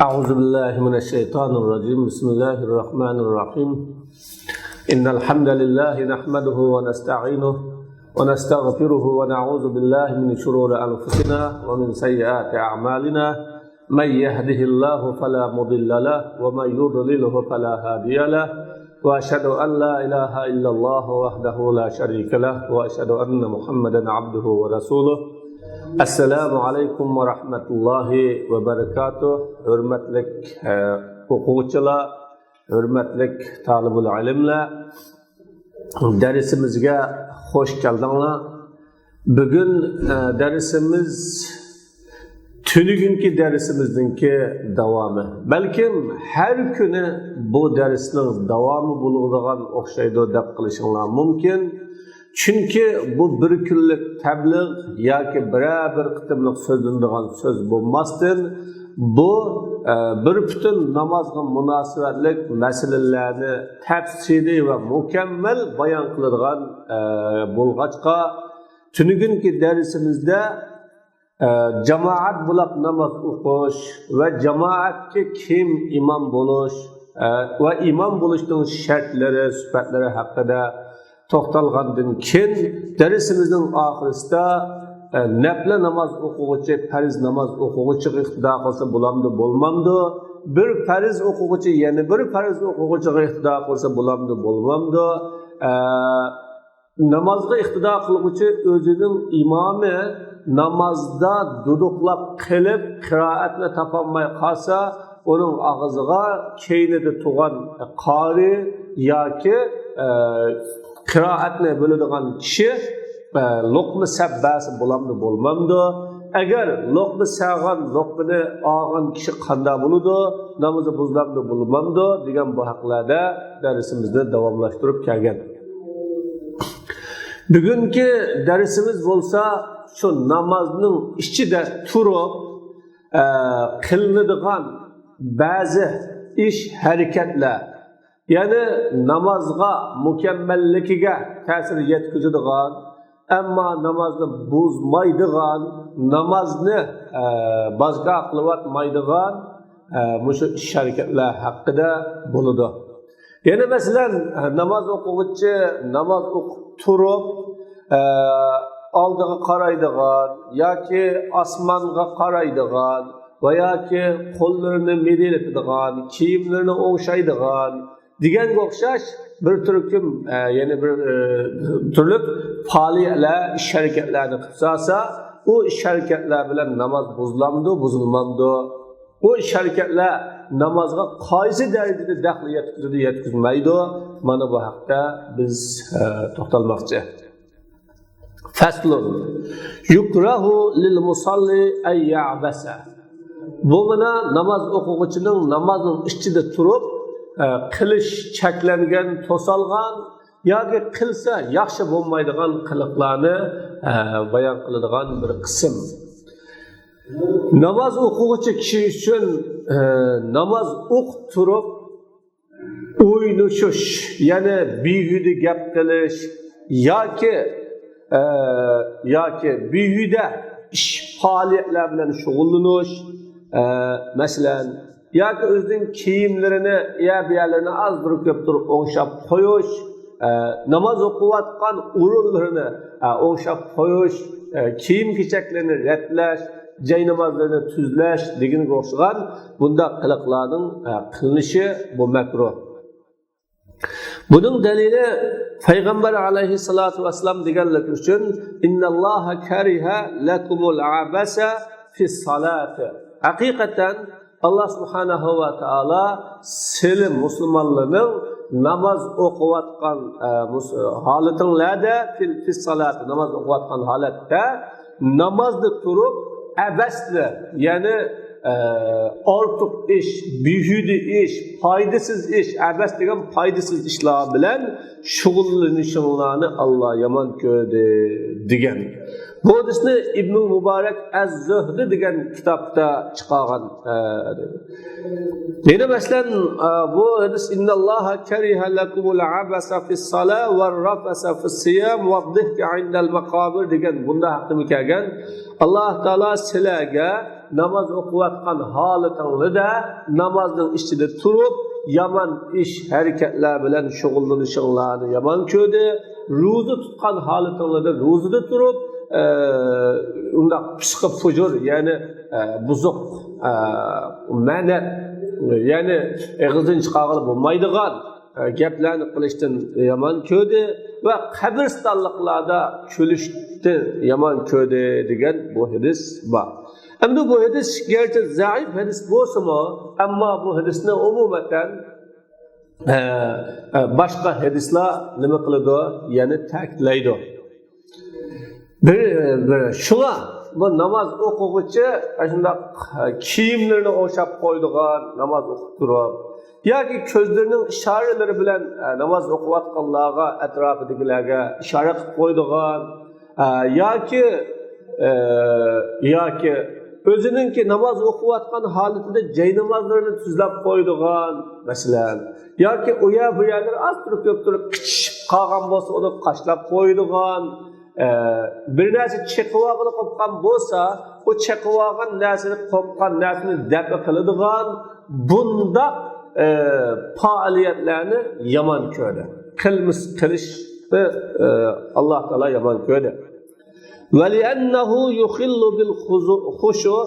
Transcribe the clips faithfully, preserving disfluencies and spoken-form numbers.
أعوذ بالله من الشيطان الرجيم. بسم الله الرحمن الرحيم. إن الحمد لله نحمده ونستعينه ونستغفره ونعوذ بالله من شرور أنفسنا ومن سيئات أعمالنا. من يهده الله فلا مضل له ومن يضلله فلا هادي له. وأشهد أن لا إله إلا الله وحده لا شريك له وأشهد أن محمدا عبده ورسوله. السلام عليكم ورحمة الله وبركاته. ھۆرمەتلىك، ئە، ئوقۇغۇچىلار، ھۆرمەتلىك تالىبۇل ئىلىملەر، دەرسىمىزگە خوش كەلدىڭلار. بۈگۈن، ئە، دەرسىمىز تۈنۈگۈنكى دەرسىمىزنىڭكى داۋامى. بەلكىم ھەر كۈنى بۇ دەرسنىڭ داۋامى بولىدىغان ئوخشايدۇ دەپ قېلىشىڭلار مۇمكىن. چۈنكى بۇ بىر كۈنلۈك تەبلىغ ياكى بىرەر بىر قېتىملىق سۆزلىنىدىغان سۆز بولماستىن، بۇ، ئە، بىر پۈتۈن نامازغا مۇناسىۋەتلىك مەسىلىلەرنى تەپسىلىي ۋە مۇكەممەل بايان قىلىدىغان، ئە، بولغاچقا، تۈنۈگۈنكى دەرسىمىزدە، ئە، جامائەت بولاپ ناماز ئوقۇش ۋە جامائەتكە كىم ئىمام بولۇش، ئە، ۋە ئىمام بولۇشنىڭ شەرتلىرى، سۈپەتلىرى ھەققىدە توختالغاندىن كېيىن، دەرسىمىزنىڭ ئاخىرىسىدا، ئە، نەپلە ناماز ئوقۇغۇچى پەرز ناماز ئوقۇغۇچىغا ئىقتىدا قىلسا بولامدۇ، بولمامدۇ؟ بىر پەرز ئوقۇغۇچى يەنە بىر پەرز ئوقۇغۇچىغا ئىقتىدا قىلسا بولامدۇ، بولمامدۇ؟ ئە، نامازغا ئىقتىدا قىلغۇچى ئۆزىنىڭ ئىمامى نامازدا دۇدۇقلاپ قېلىپ، قىرائەتنى تاپالماي قالسا، ئۇنىڭ ئاغزىغا كەينىدە تۇرغان قارى ياكى، ئە، قىرائەتنى بىلىدىغان كىشى، ئە، لوقما سەپ بەرسە بولامدۇ، بولمامدۇ؟ ئەگەر لوقما سەرغان، لوقمىنى ئالغان كىشى قانداق بولىدۇ؟ نامىزى بۇزۇلامدۇ، بۇزۇلمامدۇ؟ دېگەن بۇ ھەقلەردە دەرسىمىزنى داۋاملاشتۇرۇپ كەلگەن. بۈگۈنكى دەرسىمىز بولسا شۇ نامازنىڭ ئىچىدە تۇرۇپ، ئە، قىلىنىدىغان بەزى ئىش، ھەرىكەتلەر، يەنى نامازغا مۇكەممەللىكىگە تەسىر يەتكۈزىدىغان، ئەمما نامازنى بۇزمايدىغان، نامازنى، ئە، بازگا قىلىۋاتمايدىغان، ئە، مۇشۇ ئىش ھەرىكەتلەر ھەققىدە بولىدۇ. يەنە مەسىلەن، ناماز ئوقۇغۇچى ناماز ئوقۇپ تۇرۇپ، ئە، ئالدىغا قارايدىغان ياكى ئاسمانغا قارايدىغان ۋە ياكى قوللىرىنى مىدىرلىتىدىغان، كىيىملىرىنى ئوڭشايدىغان دېگەنگە ئوخشاش بىر تۈركۈم، ئە، يەنە بىر، ئە، تۈرلۈك پائالىيەتلەر، ئىش ھەرىكەتلەرنى قىلىپ سالسا، ئۇ ئىش ھەرىكەتلەر بىلەن ناماز بۇزۇلامدۇ، بۇزۇلمامدۇ؟ بۇ ئىش ھەرىكەتلەر نامازغا قايسى دەرىجىدە دەخلى يەتكۈزىدۇ، يەتكۈزمەيدۇ؟ مانا بۇ ھەقتە بىز، ئە، توختالماقچى. فەسلۇن. يۇكرەھۇ لىل مۇسەللى ئەن يەئبەسە. بۇ مانا ناماز ئوقۇغۇچىنىڭ نامازنىڭ ئىچىدە تۇرۇپ، ئە، قىلىش چەكلەنگەن، توسالغان ياكى قىلسا ياخشى بولمايدىغان قىلىقلارنى، ئە، بايان قىلىدىغان بىر قىسىم. ناماز ئوقۇغۇچى كىشى ئۈچۈن، ئە، ناماز ئوقۇپ تۇرۇپ ئوينىشىش، يەنى بىھۇدە گەپ قىلىش ياكى، ئە، ياكى بىھۇدە ئىش، پائالىيەتلەر بىلەن شۇغۇللىنىش، ئە، مەسىلەن، ياكى ئۆزىنىڭ كىيىملىرىنى يە بۇ يەرلىرىنى ئازدۇر كۆپتۇر ئوڭشاپ قويۇش، ئە، ناماز ئوقۇۋاتقان ئورۇنلىرىنى، ئە، ئوڭشاپ قويۇش، ئە، كىيىم-كېچەكلىرىنى رەتلەش، جاينامازلىرىنى تۈزلەش دېگەنگە ئوخشىغان بۇنداق قىلىقلارنىڭ، ئە، قىلىنىشى بۇ مەكرۇھ. بۇنىڭ دەلىلى پەيغەمبەر ئەلەيھىسسالاتۇ ۋەسسالام دېگەنلىكى ئۈچۈن، «ئىنناللاھە كەرىھە لەكۇمۇل ئەبەسە فىسسالاتى.» ھەقىقەتەن، ئاللا سۇبھانەھۇ ۋە تائالا سىلى مۇسۇلمانلارنىڭ ناماز ئوقۇۋاتقان، ئە، مۇس-، ھالىتىڭلاردا، فىل-، فىسسالاتى، ناماز ئوقۇۋاتقان ھالەتتە، نامازدا تۇرۇپ ئەبەسلەر، يەنى، ئە، ئارتۇق ئىش، بىھۇدە ئىش، پايدىسىز ئىش، ئەبەس دېگەن پايدىسىز ئىشلار بىلەن شۇغۇللىنىشىڭلارنى ئاللا يامان كۆردى، دېگەن. بۇ ھەدىسنى ئىبنۇل مۇبارەك ئەز-زۆھدى دېگەن كىتابتا چىقارغان. ئە، يەنە مەسىلەن، ئە، بۇ ھەدىس، «ئىنناللاھە كەرىھە لەكۇمۇل ئەبەسە فىسسالا ۋەررەفەسە فىسسىيام ۋەددىھكە ئىندەل مەقابىر» دېگەن بۇنداق ھەقتىمۇ كەلگەن. ئاللا تائالا سىلەرگە ناماز ئوقۇۋاتقان ھالىتىڭلىدە نامازنىڭ ئىچىدە تۇرۇپ، يامان ئىش، ھەرىكەتلەر بىلەن شۇغۇللىنىشىڭلارنى يامان كۆردى. روزا تۇتقان ھالىتىڭلىدە روزىدا تۇرۇپ، ئە، ئۇنداق پىسقى پۇجۇر، يەنى، ئە، بۇزۇق، ئە، مەنەت، يەنى ئېغىزدىن چىقارغىلى بولمايدىغان، ئە، گەپلەرنى قىلىشتىن يامان كۆردى ۋە قەبرىستانلىقلاردا كۈلۈشتىن يامان كۆردى دېگەن بۇ ھەدىس بار. ئەمدى بۇ ھەدىس گەرچە زەئىپ ھەدىس بولسىمۇ، ئەمما بۇ ھەدىسنى ئومۇمەن، ئە، ئە، باشقا ھەدىسلەر نېمە قىلىدۇ؟ يەنى تەكىتلەيدۇ. بىر، بىر، شۇڭا بۇ ناماز ئوقۇغۇچى ئاشۇنداق، ئە، كىيىملىرىنى ئوڭشاپ قويىدىغان، ناماز ئوقۇپ تۇرۇپ، ياكى كۆزلىرىنىڭ ئىشارىلىرى بىلەن، ئە، ناماز ئوقۇۋاتقانلارغا، ئەتراپىدىكىلەرگە ئىشارە قىلىپ قويىدىغان، ئە، ياكى، ئە، ياكى ئۆزىنىڭكى ناماز ئوقۇۋاتقان ھالىتىدە جاينامازلىرىنى تۈزلەپ قويىدىغان، مەسىلەن، ياكى ئۇ يەر بۇ يەرلىرى ئاز تۇرۇپ كۆپ تۇرۇپ قىچىشىپ قالغان بولسا، ئۇنى قاچىلاپ قويىدىغان، ئە، بىر نەرسە چېقىۋالغىلى قوپقان بولسا، ئۇ چېقىۋالغان نەرسىنى، قوپقان نەرسىنى دەپئى قىلىدىغان بۇنداق، ئە، پائالىيەتلەرنى يامان كۆردى. قىلمىس-، قىلىشنى، ئە، ئاللا تائالا يامان كۆردى. ولأنه يخل بالخشوع.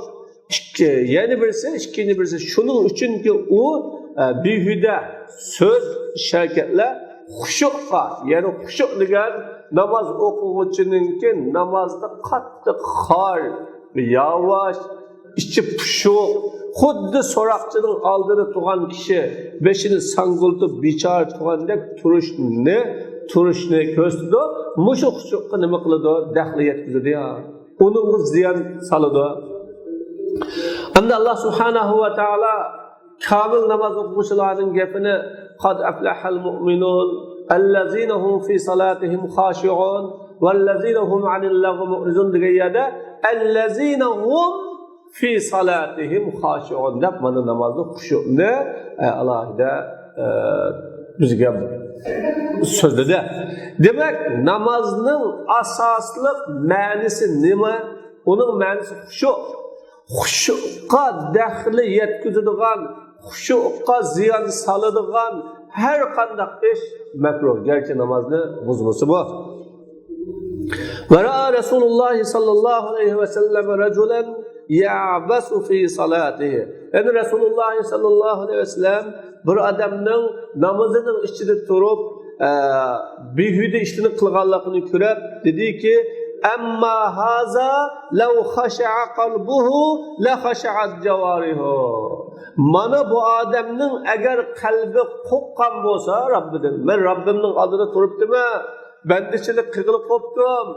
ئىككى، يەنە بىرسى، ئىككىنچى بىرسى، شۇنىڭ ئۈچۈنكى ئۇ، ئە، بىھۇدە سۆز، ئىش-ھەرىكەتلەر خۇشۇغا، يەنى خۇشۇ دېگەن ناماز ئوقۇغۇچىنىڭكى نامازدا قاتتىق خار، ياۋاش، ئىچى پۇشۇق، خۇددى سوراقچىنىڭ ئالدىدا تۇرغان كىشى بېشىنى ساڭگىلىتىپ بىچارە تۇرغاندەك تۇرۇشنى، تۇرۇشنى كۆرسىتىدۇ. مۇشۇ خۇشۇغا نېمە قىلىدۇ؟ دەخلى يەتكۈزىدۇ يا. ئۇنىڭغا زىيان سالىدۇ. ئەمدى ئاللا سۇبھانەھۇ ۋە تائالا كامىل ناماز ئوقۇغۇچىلارنىڭ گېپىنى، قد أفلح المؤمنون الذين هم في صلاتهم خاشعون والذين هم عن اللغو معرضون دېگەن يەردە، الذين هم في صلاتهم خاشعون دەپ، مانا نامازدا خۇشۇئنى، ئە، ئالاھىدە، ئە، بىزگە سۆزلىدى. دېمەك، نامازنىڭ ئاساسلىق مەنىسى نېمە؟ ئۇنىڭ مەنىسى خۇشۇ. خۇشۇغا دەخلى يەتكۈزىدىغان، خۇشۇغا زىيان سالىدىغان ھەر قانداق ئىش مەكرۇھ، گەرچە نامازنى بۇزمىسىمۇ. ورأى رسول الله صلى الله عليه وسلم رجلا يعبث في صلاته. يەنى رەسۇلۇللا ساللاللاھۇ ئەلەيھى ۋەسەللەم بىر ئادەمنىڭ نامىزىنىڭ ئىچىدە تۇرۇپ، ئە، بىھۇدە ئىشلارنى قىلغانلىقىنى كۆرۈپ، دېدىكى، أما هذا لو خشع قلبه لخشعت جوارحه. مانا بۇ ئادەمنىڭ ئەگەر قەلبى قورققان بولسا رەببىدىن، مەن رەببىمنىڭ ئالدىدا تۇرۇپتىمەن، بەندىچىلىك قىلغىلى قوپتۇم،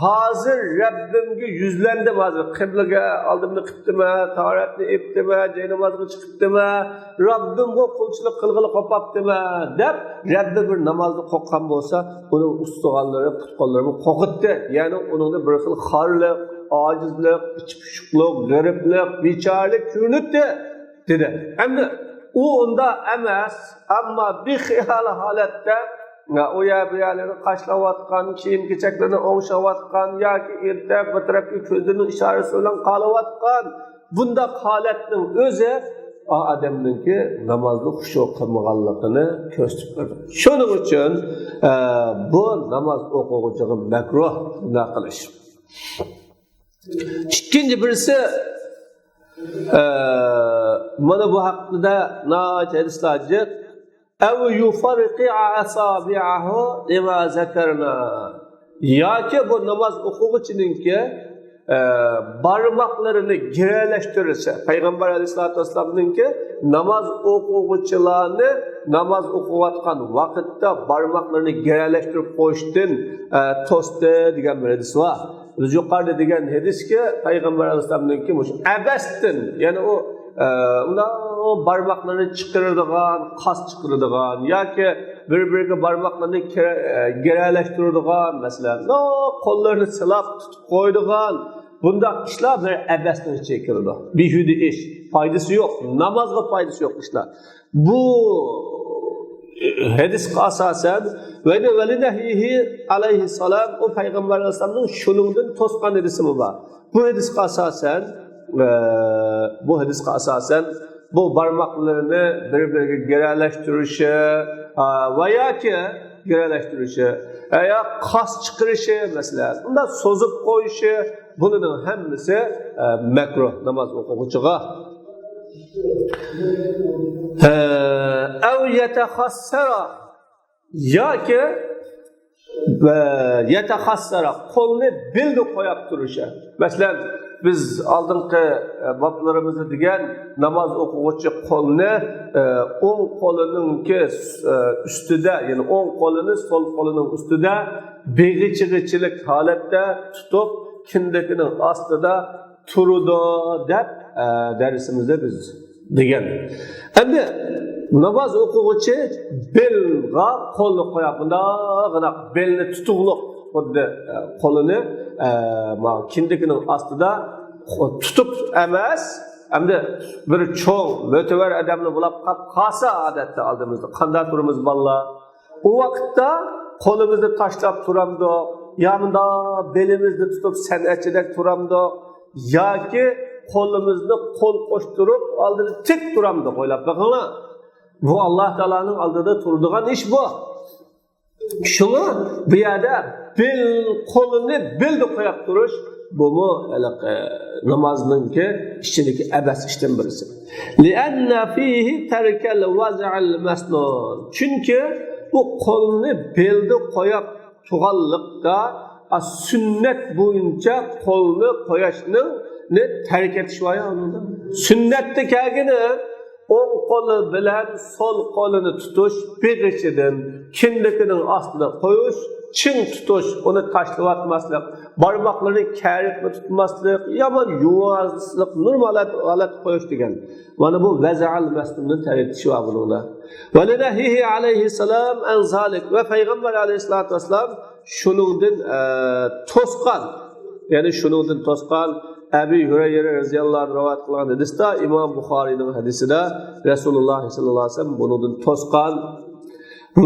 ھازىر رەببىمگە يۈزلەندىم، ھازىر قىبلىگە ئالدىمنى قىپتىمەن، تاھارەتنى ئېپتىمەن، جاينامازغا چىقىپتىمەن، رەببىمغا قۇلچىلىق قىلغىلى قوپاپتىمەن دەپ، رەببى بىر نامازدا قورققان بولسا، ئۇنىڭ ئۇستىخانلىرى، پۇت-قوللىرىمۇ قورقۇتتى. يەنى ئۇنىڭدا بىر خىل خارلىق، ئاجىزلىق، ئىچى پۇشۇقلۇق، غېرىبلىق، بىچارىلىك كۆرۈنۈتتى، دېدى. ئەمدى ئۇ ئۇنداق ئەمەس، ئەمما بىخىيال ھالەتتە ئۇ يەر بۇ يەرلىرىنى قاچىلاۋاتقان، كىيىم-كېچەكلىرىنى ئوڭشاۋاتقان ياكى ئىرتەك بىر تەرەپكە كۆزلىرىنىڭ ئىشارىسى بىلەن قاراۋاتقان بۇنداق ھالەتنىڭ ئۆزى ئا ئادەمنىڭكى نامازدا خۇشۇ قىلمىغانلىقىنى كۆرسىتىپ بېرىدۇ. شۇنىڭ ئۈچۈن، ئە، بۇ ناماز ئوقۇغۇچىغا مەكرۇھ بۇنداق قىلىش. ئىككىنچى بىرسى، ئە، مانا بۇ ھەققىدە ناھايىتى ھەدىسلەر جىق. أو يفرقع أصابعه لما ذكرنا. ياكى بۇ ناماز ئوقۇغۇچىنىڭكى، ئە، بارماقلىرىنى گىرەلەشتۈرسە، پەيغەمبەر ئەلەيھىسسالاتۇ ۋەسسالامنىڭكى ناماز ئوقۇغۇچىلارنى ناماز ئوقۇۋاتقان ۋاقىتتا بارماقلىرىنى گىرەلەشتۈرۈپ قويۇشتىن، ئە، توستى دېگەن بىر ھەدىس بار. بىز يۇقىرىدا دېگەن ھەدىسكە پەيغەمبەر ئەلەيھىسسالامنىڭكى مۇشۇ ئەبەستىن، يەنى ئۇ، ئە، ئۇنداق بارماقلىرىنى چىقىرىدىغان، قاس چىقىرىدىغان ياكى بىر-بىرىگە بارماقلىرىنى كىرە-، ئە، گىرەلەشتۈرىدىغان، مەسىلەن، ئۇ قوللىرىنى سىلاپ تۇتۇپ قويىدىغان بۇنداق ئىشلار بىر ئەبەستىن ئىچىگە كىرىدۇ. بىھۇدە ئىش، پايدىسى يوق، نامازغا پايدىسى يوق ئىشلار. بۇ ھەدىسقا ئاساسەن، ۋە، ولنهيه عليه السلام، ئۇ پەيغەمبەر ئەلەيھىسسالامنىڭ شۇنىڭدىن توسقان ھەدىسىمۇ بار. بۇ ھەدىسقا ئاساسەن، ئە، بۇ ھەدىسقە ئاساسەن بۇ بارماقلىرىنى بىر-بىرىگە گىرەلەشتۈرۈشى، ئە، ۋە ياكى گىرەلەشتۈرۈشى، ئە، يا قاس چىقىرىشى، مەسىلەن، بۇنداق سوزۇپ قويۇشى، بۇنىڭ ھەممىسى، ئە، مەكرۇھ ناماز ئوقۇغۇچىغا. ئە، ئەۋ يەتەخەسسەرە ياكى، ئە، يەتەخەسسەرە، قولنى بىلدە قوياپ تۇرۇشى. مەسىلەن، بىز ئالدىنقى، ئە، بابلىرىمىزدا دېگەن ناماز ئوقۇغۇچى قولنى، ئە، ئوڭ قولىنىڭكى، ئە، ئۈستىدە، يەنى ئوڭ قولىنى سول قولىنىڭ ئۈستىدە بېغىچىغىچىلىك ھالەتتە تۇتۇپ، كىندىكىنىڭ ئاستىدا تۇرىدۇ دەپ، ئە، دەرسىمىزدە بىز دېگەن. ئەمدى ناماز ئوقۇغۇچى بېلىغا قولنى قويۇپ، مۇنداقغىنا بېلىنى تۇتۇقلۇق، خۇددى، ئە، قولىنى، ئە، ما كىندىكىنىڭ ئاستىدا تۇتۇپ ئەمەس، ئەمدى بىر چوڭ، مۆتىۋەر ئادەمنى بولاپ قاپ قالسا، ئادەتتە ئالدىمىزدا قانداق تۇرىمىز، بالىلار؟ ئۇ ۋاقىتتا قولىمىزنى تاشلاپ تۇرامدۇق، يا مۇنداق بېلىمىزنى تۇتۇپ سەنئەتچىدەك تۇرامدۇق، ياكى قولىمىزنى قول قوشتۇرۇپ ئالدىدا تىك تۇرامدۇق؟ ئويلاپ بېقىڭلار. بۇ ئاللا تائالانىڭ ئالدىدا تۇرىدىغان ئىش بۇ. شۇڭا بۇ يەردە بىل، قولىنى بىلدە قويۇپ تۇرۇش، بۇمۇ ھېلىقى نامازنىڭكى ئىچىدىكى ئەبەس ئىشتىن بىرسى. لأن فيه ترك الوضع المسنون. چۈنكى بۇ قولنى بىلدە قويۇپ تۇرغانلىقتا، ئا، سۈننەت بويىچە قولنى قويۇشنى، نى تەرك ئېتىش بار يا ئۇنىڭدا. سۈننەتتە كەلگىنى ئوڭ قولى بىلەن سول قولىنى تۇتۇش، بېغىچىدىن كىندىكىنىڭ ئاستىدا قويۇش، چىڭ تۇتۇش، ئۇنى تاشلىۋاتماسلىق، بارماقلىرىنى كەرىپمۇ تۇتماسلىق، يامان يۇۋازلىق، نورمال ھالەت-، ھالەتتە قويۇش دېگەن. مانا بۇ ۋەزەئەل مەسنۇننى تەرك ئېتىش بار بۇنىڭدا. ولنهيه عليه السلام عن ذلك. ۋە پەيغەمبەر ئەلەيھىسسالاتۇ ۋەسسالام شۇنىڭدىن، ئە، توسقان. يەنى شۇنىڭدىن توسقان. ئەبى ھۇرەيرە رەزىياللاھۇ ئەنھۇ رىۋايەت قىلغان ھەدىستە، ئىمام بۇخارىنىڭ ھەدىسىدە رەسۇلۇللاھ سەللەللاھۇ ئەلەيھى ۋەسەللەم بۇنىڭدىن توسقان.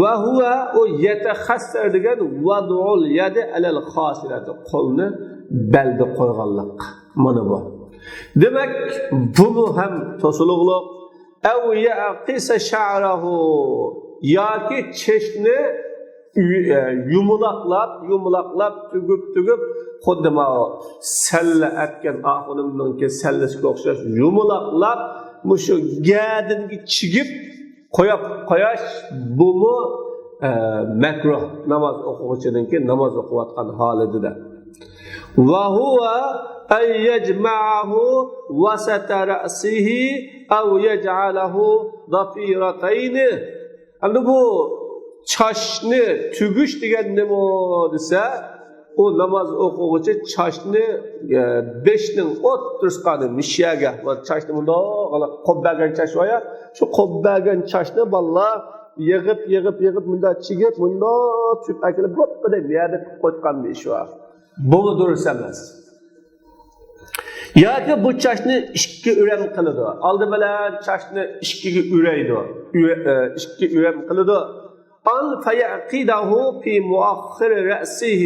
ۋە ھۇۋە، ئۇ يەتەخەسسەر دېگەن ۋەزئۇل يەدى ئەلەل خاسىرەتى، قولنى بەلدە قويغانلىق. مانا بۇ. دېمەك، بۇمۇ ھەم توسۇلۇقلۇق. ئەۋ يەقىسە شەئرەھۇ، ياكى چېچىنى يۇ-، ئە، يۇمىلاقلاپ، يۇمىلاقلاپ، تۈگۈپ، تۈگۈپ، خۇددى ماۋۇ سەللە ئەتكەن ئاخۇنۇمنىڭكى سەللىسىگە ئوخشاش يۇمىلاقلاپ، مۇشۇ گەدىنىگە چىگىپ قويۇپ قويۇش، بۇمۇ، ئە، مەكرۇھ. ناماز ئوقۇغۇچىنىڭكى ناماز ئوقۇۋاتقان ھالىتىدە. وهو أن يجمعه وسط رأسه أو يجعله ضفيرتين. ئەمدى بۇ چاچنى تۈگۈش دېگەن نېمە دېسە، ئۇ ناماز ئوقۇغۇچى چاچنى، ئە، بېشىنىڭ ئوتتۇرىسىغا، مۇشۇ يەرگە، چاچنى مۇنداق قوپۇپ بەرگەن چاچ بار يا، شۇ قوپۇپ بەرگەن چاچنى بالىلار يىغىپ، يىغىپ، يىغىپ، مۇنداق چىگىپ، مۇنداق تۈپ ئەكېلىپ، بوپپىدە يەردە قىلىپ قويغان بىر ئىش بار. بۇمۇ دۇرۇس ئەمەس. ياكى بۇ چاچنى ئىككى ئۆرەم قىلىدۇ. ئالدى بىلەن چاچنى ئىككىگە ئۆرەيدۇ. ئۆ-، ئە، ئىككى ئۆرەم قىلىدۇ. أن فيعقده في مؤخر رأسه.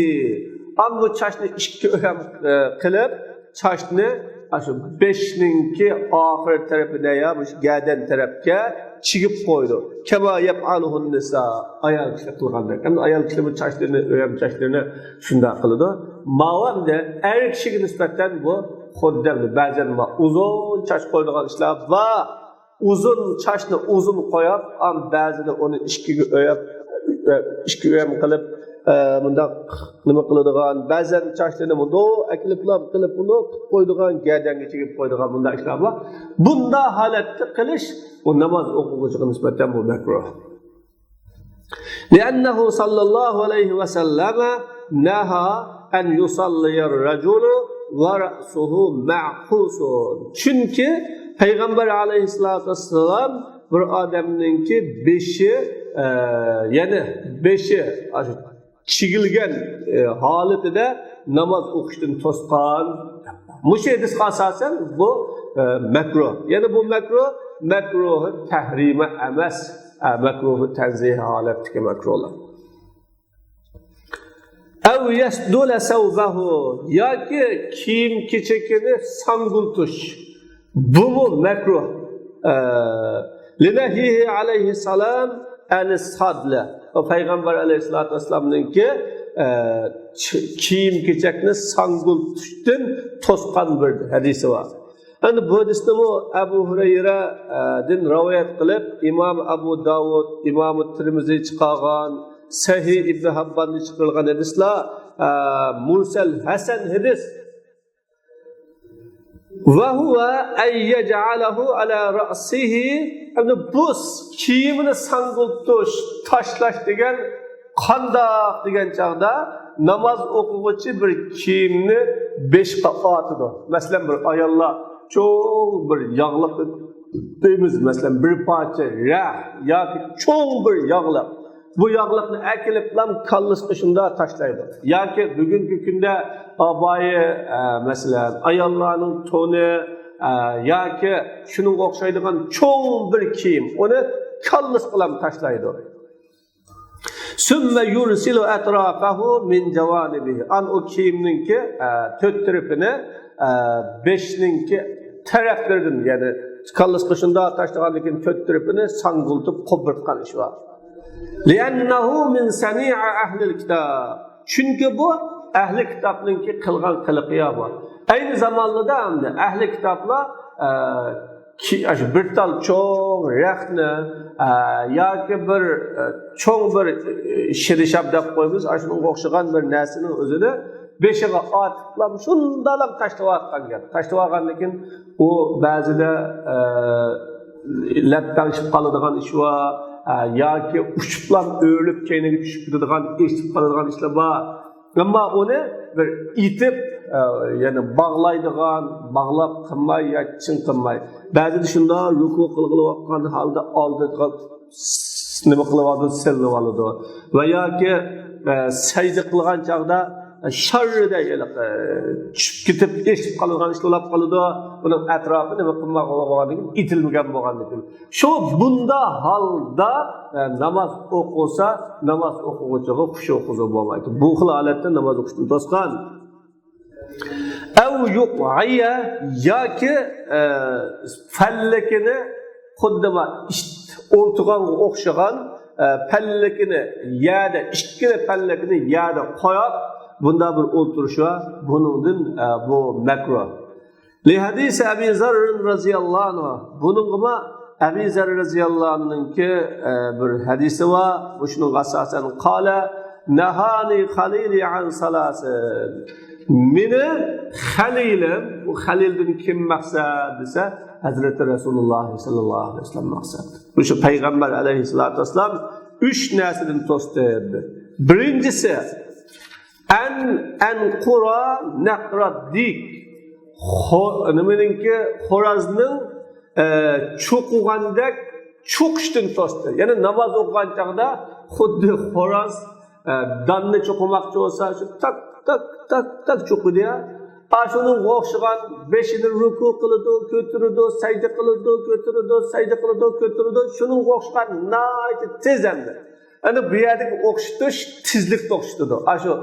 ئان بۇ چاچنى ئىككى ئۆرەم، ئە، قىلىپ، چاچنى ئاشۇ بېشىنىڭكى ئاخىر تەرىپىدە يا مۇشۇ گەدەن تەرەپكە چىگىپ قويىدۇ. كما يفعله النساء. ئايال كىشى قىلغاندەك. ئەمدى ئايال كىشى بۇ چاچلىرىنى، ئۆرەم چاچلىرىنى شۇنداق قىلىدۇ. ماۋۇ ئەمدى ئەر كىشىگە نىسبەتەن بۇ خۇددى بەزەن ئۇزۇن چاچ قويىدىغان ئىشلار بار. ئۇزۇن چاچنى ئۇزۇن قويۇپ، ئام بەزىدە ئۇنى ئىككىگە ئۆرەپ، ئىككى ئۆرەم قىلىپ، ئە، مۇنداق نېمە قىلىدىغان، بەزەن چاچلىرىنى مۇنداق ئەكېلىپلا قىلىپ، ئۇنى قىلىپ قويىدىغان، گەدەنگە چىگىپ قويىدىغان مۇنداق ئىشلار بار. بۇنداق ھالەتتە قىلىش، ئۇ ناماز ئوقۇغۇچىغا نىسبەتەن بۇ مەكرۇھ. لأنه صلى الله عليه وسلم نهى أن يصلي الرجل ورأسه معقوس. چۈنكى پەيغەمبەر ئەلەيھىسسالاتۇ ۋەسسالام بىر ئادەمنىڭكى بېشى، ئە، يەنى بېشى ئاشۇ چىگىلگەن، ئە، ھالىتىدە ناماز ئوقۇشتىن توسقان. مۇشۇ ھەدىسقە ئاساسەن بۇ، ئە، مەكرۇھ. يەنى بۇ مەكرۇھ، مەكرۇھ تەھرىمە ئەمەس. ئە، مەكرۇھ تەنزىھ ھالەتتىكى مەكرۇھلار. ئەۋ يەسدۇلە سەۋبەھۇ، ياكى كىيىم كېچىكىنى ساڭگۇلتۇش، بۇمۇ مەكرۇھ. ئە، لىنەھيىھى ئەلەيھىسسالام ئەنىس سادلە. ئۇ پەيغەمبەر ئەلەيھىسسالاتۇ ۋەسسالامنىڭكى، ئە، چ-، كىيىم كېچەكنى ساڭگۇلتۇشتىن توسقان بىر ھەدىسى بار. ئەمدى بۇ ھەدىسنىمۇ ئەبۇ ھۇرەيرە، ئە، دىن رىۋايەت قىلىپ، ئىمام ئەبۇ داۋۇد، ئىمام تىرمىزى چىقارغان، سەھىھ ئىبن ھەبباندا چىقىرىلغان ھەدىسلەر، ئە، مۇرسەل ھەسەن ھەدىس. ۋە ھۇۋە ئەن يەجئەلەھۇ ئەلە رەئسىھى. ئەمدى بۇ كىيىمىنى ساڭگۇلتۇش، تاشلاش دېگەن قانداق دېگەن چاغدا، ناماز ئوقۇغۇچى بىر كىيىمنى بېشىغا ئارتىدۇ. مەسىلەن، بىر ئاياللار چوڭ بىر ياغلىق دەيمىز، مەسىلەن، بىر پارچە رەخ ياكى چوڭ بىر ياغلىق. بۇ ياغلىقنى ئەكېلىپلا كاللىسىغا شۇنداق تاشلايدۇ. ياكى بۈگۈنكى كۈندە ئابايە، ئە، مەسىلەن، ئاياللارنىڭ تونى، ئە، ياكى شۇنىڭغا ئوخشايدىغان چوڭ بىر كىيىم، ئۇنى كاللىسىغا تاشلايدۇ. ثم يرسل أطرافه من جوانبه. ئان ئۇ كىيىمنىڭكى، ئە، تۆت تەرىپىنى، ئە، بېشىنىڭكى تەرەپلىرىدىن، يەنى كاللىسىغا شۇنداق تاشلىغاندىن كېيىن تۆت تەرىپىنى ساڭگۇلتۇپ قوپۇرتقان ئىش بار. لأنه من صنيع أهل الكتاب. چۈنكى بۇ ئەھلى كىتابنىڭكى قىلغان قىلىقى يا بۇ. ئەينى زامانلىدا ئەمدى ئەھلى كىتابلار، ئە، كى-، ئاشۇ بىر تال چوڭ رەختنى، ئە، ياكى بىر، ئە، چوڭ بىر، ئە، شىرىشاب دەپ قويىمىز، ئاشۇنىڭغا ئوخشىغان بىر نەرسىنىڭ ئۆزىنى بېشىغا ئارتىپلا شۇنداقلا تاشلىۋاتقان گەپ. تاشلىۋالغاندىن كېيىن ئۇ بەزىدە، ئە، لەپپەڭشىپ قالىدىغان ئىش بار، ئە، ياكى ئۇچۇپلا ئۆرۈلۈپ كەينىگە چۈشۈپ كېتىدىغان، ئېچىلىپ قالىدىغان ئىشلار بار. ئەمما ئۇنى بىر ئېتىپ، ئە، يەنى باغلايدىغان، باغلاپ قىلماي يا چىڭ قىلماي. بەزىدە شۇنداق رۇكۇ قىلغىلىۋاتقان ھالدا ئالدىغا نېمە قىلىۋالىدۇ، سېلىۋالىدۇ. ۋە ياكى، ئە، سەجدە قىلغان چاغدا، ئە، شاررىدە ھېلىقى، ئە، چۈشۈپ كېتىپ، ئېچىلىپ قالىدىغان ئىش بولۇپ قالىدۇ. ئۇنىڭ ئەتراپى نېمە قىلماق بولغاندىن كېيىن، ئېتىلمىگەن بولغاندىن كېيىن. شۇ بۇنداق ھالدا، ئە، ناماز ئوقۇلسا، ناماز ئوقۇغۇچىغا خۇشۇ خۇزۇ بولمايدۇ. بۇ خىل ھالەتتە ناماز ئوقۇشتىن توسقان. ئەۋ يۇقئىيە، ياكى، ئە، پەللىكىنى خۇددى ما ئىت ئولتۇرغانغا ئوخشىغان، ئە، پەللىكىنى يەردە، ئىككىلا پەللىكىنى يەردە قويۇپ، بۇنداق بىر ئولتۇرۇش بار. بۇنىڭدىن، ئە، بۇ مەكرۇھ. لحديث أبي ذر رضي الله عنه. بۇنىڭغىمۇ ئەبى زەر رەزىياللاھۇ ئەنھۇنىڭكى، ئە، بىر ھەدىسى بار. مۇشۇنىڭغا ئاساسەن، قال نهاني خليلي عن ثلاث. مېنى خەلىلىم، بۇ خەلىلدىن كىم مەقسەت دېسە، ھەزرىتى رەسۇلۇللاھ ساللاللاھۇ ئەلەيھى ۋەسەللەم مەقسەت. مۇشۇ پەيغەمبەر ئەلەيھىسسالاتۇ ۋەسسالام ئۈچ نەرسىدىن توستى. بىرىنچىسى، ئەن ئەنقۇرا نەقرەد دىك. خو-، نېمىنىڭكى، خورازنىڭ، ئە، چوقۇغاندەك چوقۇشتىن توستى. يەنى ناماز ئوقۇغان چاغدا خۇددى خوراز، ئە، داننى چوقۇماقچى بولسا، شۇ تاك، تاك، تاك، تاك چوقۇيدۇ يا. ئاشۇنىڭغا ئوخشىغان بېشىنى رۇكۇ قىلىدۇ، كۆتۈرىدۇ، سەجدە قىلىدۇ، كۆتۈرىدۇ، سەجدە قىلىدۇ، كۆتۈرىدۇ. شۇنىڭغا ئوخشىغان ناھايىتى تېز ئەمدى. ئەنە بۇ يەردىكى ئوخشىتىش تېزلىكتە ئوخشىتىدۇ. ئاشۇ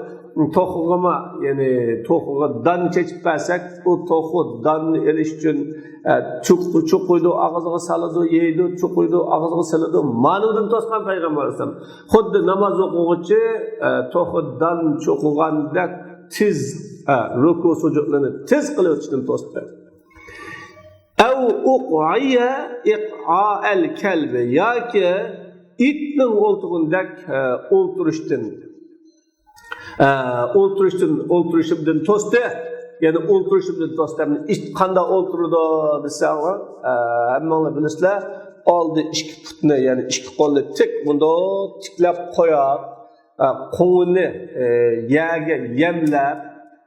توخۇغىمۇ، يەنى توخۇغا دان چېچىپ بەرسەك، ئۇ توخۇ داننى ئېلىش ئۈچۈن، ئە، چوق-، چوقۇيدۇ، ئاغزىغا سالىدۇ، يەيدۇ، چوقۇيدۇ، ئاغزىغا سالىدۇ. مانىڭدىن توسقان پەيغەمبەر ئەلەيھىسسالام. خۇددى ناماز ئوقۇغۇچى، ئە، توخۇ دان چوقۇغاندەك تېز، ئە، رۇكۇ سۇجۇدلىرىنى تېز قىلىۋېتىشتىن توستى. ئەۋ ئۇقئىيە ئىقئائەل كەلبى، ياكى ئىتنىڭ ئولتۇرغىنىدەك، ئە، ئولتۇرۇشتىن، ئە، ئولتۇرۇشتىن، ئولتۇرۇشۇمدىن توستى. يەنى ئولتۇرۇشۇمدىن توستى. ئىت قانداق ئولتۇرىدۇ دېسەڭ، ئە، ھەممىڭلار بىلىسىلەر، ئالدى ئىككى پۇتنى، يەنى ئىككى قولنى تىك، بۇنداق تىكلەپ قويۇپ، ئە، قوڭىنى، ئە، يەرگە يەملەپ،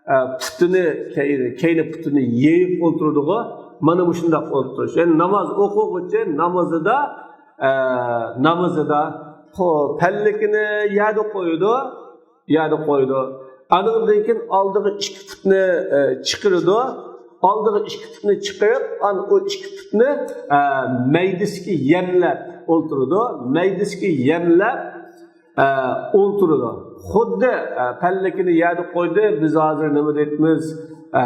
ئە، پۇتىنى، كەينى، كەينى پۇتىنى يېيىپ ئولتۇرىدىغۇ، مانا مۇشۇنداق ئولتۇرۇش. يەنى ناماز ئوقۇغۇچى نامىزىدا، ئە، نامىزىدا قو-، پەللىكىنى يەردە قويىدۇ، يەردە قويىدۇ. ئانىڭدىن كېيىن ئالدىغا ئىككى پۇتنى، ئە، چىقىرىدۇ. ئالدىغا ئىككى پۇتنى چىقىرىپ، ئان-، ئۇ ئىككى پۇتنى، ئە، مەيدىسىگە يەملەپ ئولتۇرىدۇ. مەيدىسىگە يەملەپ، ئە، ئولتۇرىدۇ. خۇددى، ئە، پەللىكىنى يەردە قويدى، بىز ھازىر نېمە دەيمىز؟ ئە،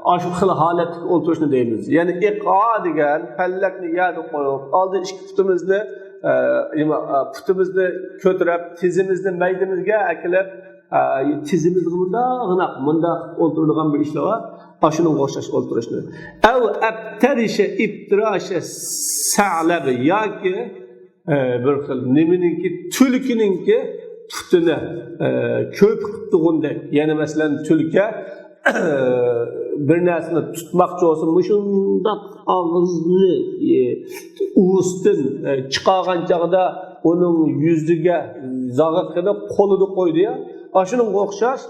ئاشۇ خىل ھالەتتىكى ئولتۇرۇشنى دەيمىز. يەنى ئىقئا دېگەن پەللەكنى يەردە قويۇپ، ئالدى ئىككى پۇتىمىزنى، ئە، ئىما-، ئە، پۇتىمىزنى كۆتۈرۈپ، تىزىمىزنى مەيدىمىزگە ئەكېلىپ، ئە، تىزىمىزگە مۇنداقغىناق، مۇنداق ئولتۇرىدىغان بىر ئىشلار بار. ئاشۇنىڭغا ئوخشاش ئولتۇرۇشنى. ئەۋ ئەپتەرىشە ئىپتىراشە سەلەبى ياكى ئە، بىر خىل نېمىنىڭكى، تۈلكىنىڭكى پۇتىنى، ئە، كۆپۈك قىپتۇغۇندەك. يەنى مەسىلەن، تۈلكە، ئە، بىر نەرسىنى تۇتماقچى بولسا، مۇشۇنداق ئاغزىنى، ئە، ئۇۋىسىدىن، ئە، چىقارغان چاغدا ئۇنىڭ يۈزىگە زاغىقىنى قولىدا قويدى يا. ئاشۇنىڭغا ئوخشاش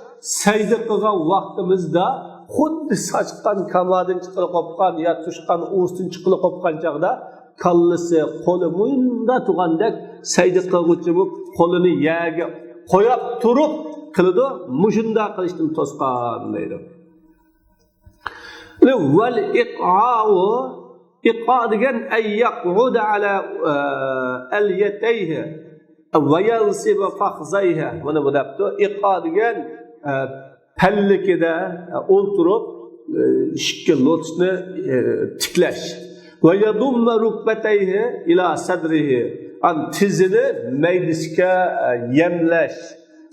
سەجدە قىلغان ۋاقتىمىزدا خۇددى ساچقان كامادىن چىقىرىپ قوپقان يا تۇشقان ئۇۋىسىدىن چىقىرىپ قوپقان چاغدا كاللىسى، قولى مۇنداق تۇرغاندەك سەجدە قىلغۇچى بولۇپ، قولىنى يەرگە قويۇپ تۇرۇپ قىلىدۇ، مۇشۇنداق قىلىشتىن توسقان دەيدۇ. ۋەل ئىقئاۋۇ، ئىقئا دېگەن، ئەن يەقئۇدە ئەلە، ئە، ئەليەتەيھى ۋە يەنسىبە فەخزەيھى. مانا بۇ دەپتۇ. ئىقئا دېگەن، ئە، پەللىكىدە، ئە، ئولتۇرۇپ، ئە، ئىككى لوتىسىنى، ئە، تىكلەش. ۋە يەدۇممە رۇكبەتەيھى ئىلا سەدرىھى. ئان تىزىنى مەيدىسىگە، ئە، يەملەش.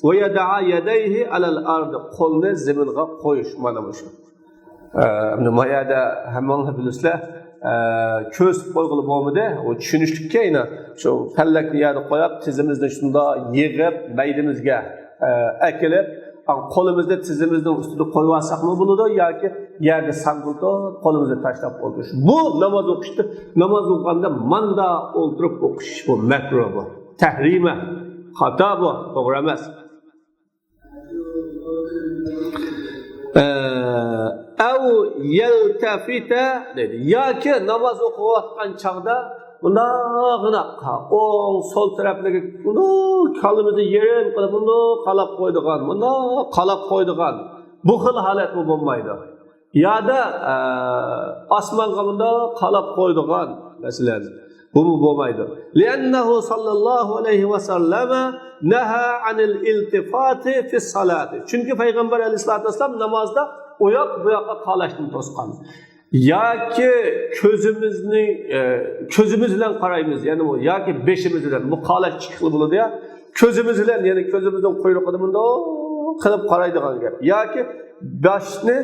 ۋە يەدەئە يەدەيھى ئەلەل ئەرد. قولنى زېمىنغا قويۇش. مانا مۇشۇ. ئە، ئەمدى ما يەردە ھەممىڭلار بىلىسىلەر، ئە، كۆرسىتىپ قويغىلى بولمىدى. ئۇ چۈشىنىشلىككەن. شۇ پەللەكنى يەردە قويۇپ، تىزىمىزنى شۇنداق يىغىپ، مەيدىمىزگە، ئە، ئەكېلىپ، قولىمىزنى تىزىمىزنىڭ ئۈستىدە قويۇۋالساقمۇ بولىدۇ ياكى يەردە ساڭگىلىتىپ قولىمىزنى تاشلاپ ئولتۇرۇش. بۇ ناماز ئوقۇشتا، ناماز ئوقۇغاندا ماندا ئولتۇرۇپ ئوقۇش بۇ مەكرۇھ بۇ. تەھرىمە، خاتا بۇ، توغرا ئەمەس. ئە، ئەۋ يەلتەفىتە دەيدۇ. ياكى ناماز ئوقۇۋاتقان چاغدا مۇنداقغىنا ئوڭ، سول تەرەپلىرىگە مۇنداق كاللىمىزنى يېرىم قىلىپ، مۇنداق قالاپ قويىدىغان، مۇنداق قالاپ قويىدىغان بۇ خىل ھالەتمۇ بولمايدۇ. يادا، ئە، ئاسمانغا مۇنداق قالاپ قويىدىغان، مەسىلەن، بۇمۇ بولمايدۇ. لىئەننەھۇ ساللاللاھۇ ئەلەيھى ۋەسەللەمە نەھا ئەنىل ئىلتىفاتى فىس سالاتى. چۈنكى پەيغەمبەر ئەلەيھىسسالاتۇ ۋەسسالام نامازدا ئۇ ياق بۇ ياققا قاراش تىن توسقان. ياكى كۆزىمىزنى، ئە، كۆزىمىز بىلەن قارايمىز، يەنى بۇ، ياكى بېشىمىز بىلەن، بۇ قاراش ئىككى خىل بولىدۇ يا. كۆزىمىز بىلەن، يەنى كۆزىمىزنىڭ قۇيرۇقىدا مۇنداق قىلىپ قارايدىغان گەپ. ياكى باشنى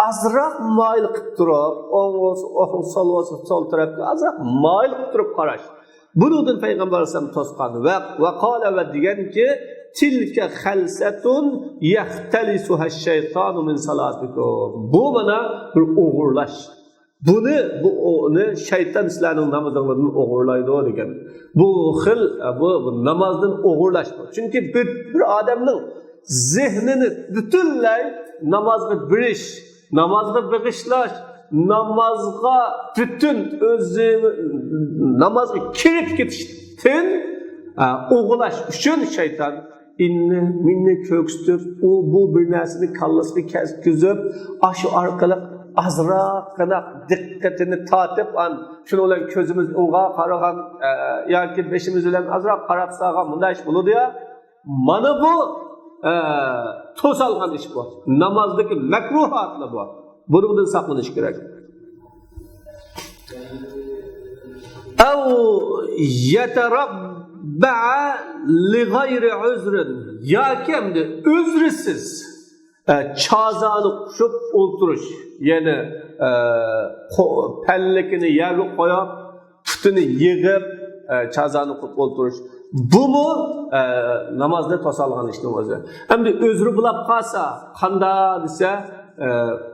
ئازراق مايىل قىلىپ تۇرۇپ، ئوڭ بولسا ئوڭ، سول بولسا سول تەرەپكە ئازراق مايىل قىلىپ تۇرۇپ قاراش. بۇنىڭدىن پەيغەمبەر ئەلەيھىسسالام توسقان ۋە، ۋە قالە ۋە دېگەنكى، تىلكە خەلسەتۇن يەختەلىسۇھە شەيتانۇ مىن سالاتىكۇم. بۇ مانا بىر ئوغرىلاش. بۇنى، بۇ، ئۇنى شەيتان سىلەرنىڭ نامىزىڭلاردىن ئوغرىلايدۇ دېگەن. بۇ خىل، بۇ، بۇ نامازدىن ئوغرىلاش بۇ. چۈنكى بىر، بىر ئادەمنىڭ زېھنىنى پۈتۈنلەي نامازغا بېرىش، نامازغا بېغىشلاش، نامازغا پۈتۈن ئۆزى، نامازغا كىرىپ كېتىشتىن، ئە، ئوغرىلاش ئۈچۈن شەيتان ئىننى، مىننى كۆرسىتىپ، ئۇ، بۇ بىر نەرسىنى كاللىسىغا كەتكۈزۈپ، ئاشۇ ئارقىلىق ئازراققىنا دىققىتىنى تارتىپ، ئان-، شۇنىڭ بىلەن كۆزىمىز ئۇنىڭغا قارىغان، ئە، ياكى بېشىمىز بىلەن ئازراق قاراپ سالغان مۇنداق ئىش بولىدۇ يا. مانا بۇ، ئە، توسالغان ئىش بۇ. نامازدىكى مەكرۇھاتلا بۇ. بۇنىڭدىن ساقلىنىش كېرەك. ئەۋ يەتەرەببەئە لىغەيرى ئۆزرىن. ياكى ئەمدى ئۆزرىسىز، ئە، چازانى قۇشۇپ ئولتۇرۇش. يەنى، ئە، قو-، پەللىكىنى يەرگە قويۇپ، پۇتىنى يىغىپ، ئە، چازانى قۇشۇپ ئولتۇرۇش. بۇمۇ، ئە، نامازنى توسالغان ئىشنىڭ ئۆزى. ئەمدى ئۆزرى بولاپ قالسا، قاندا دېسە، ئە،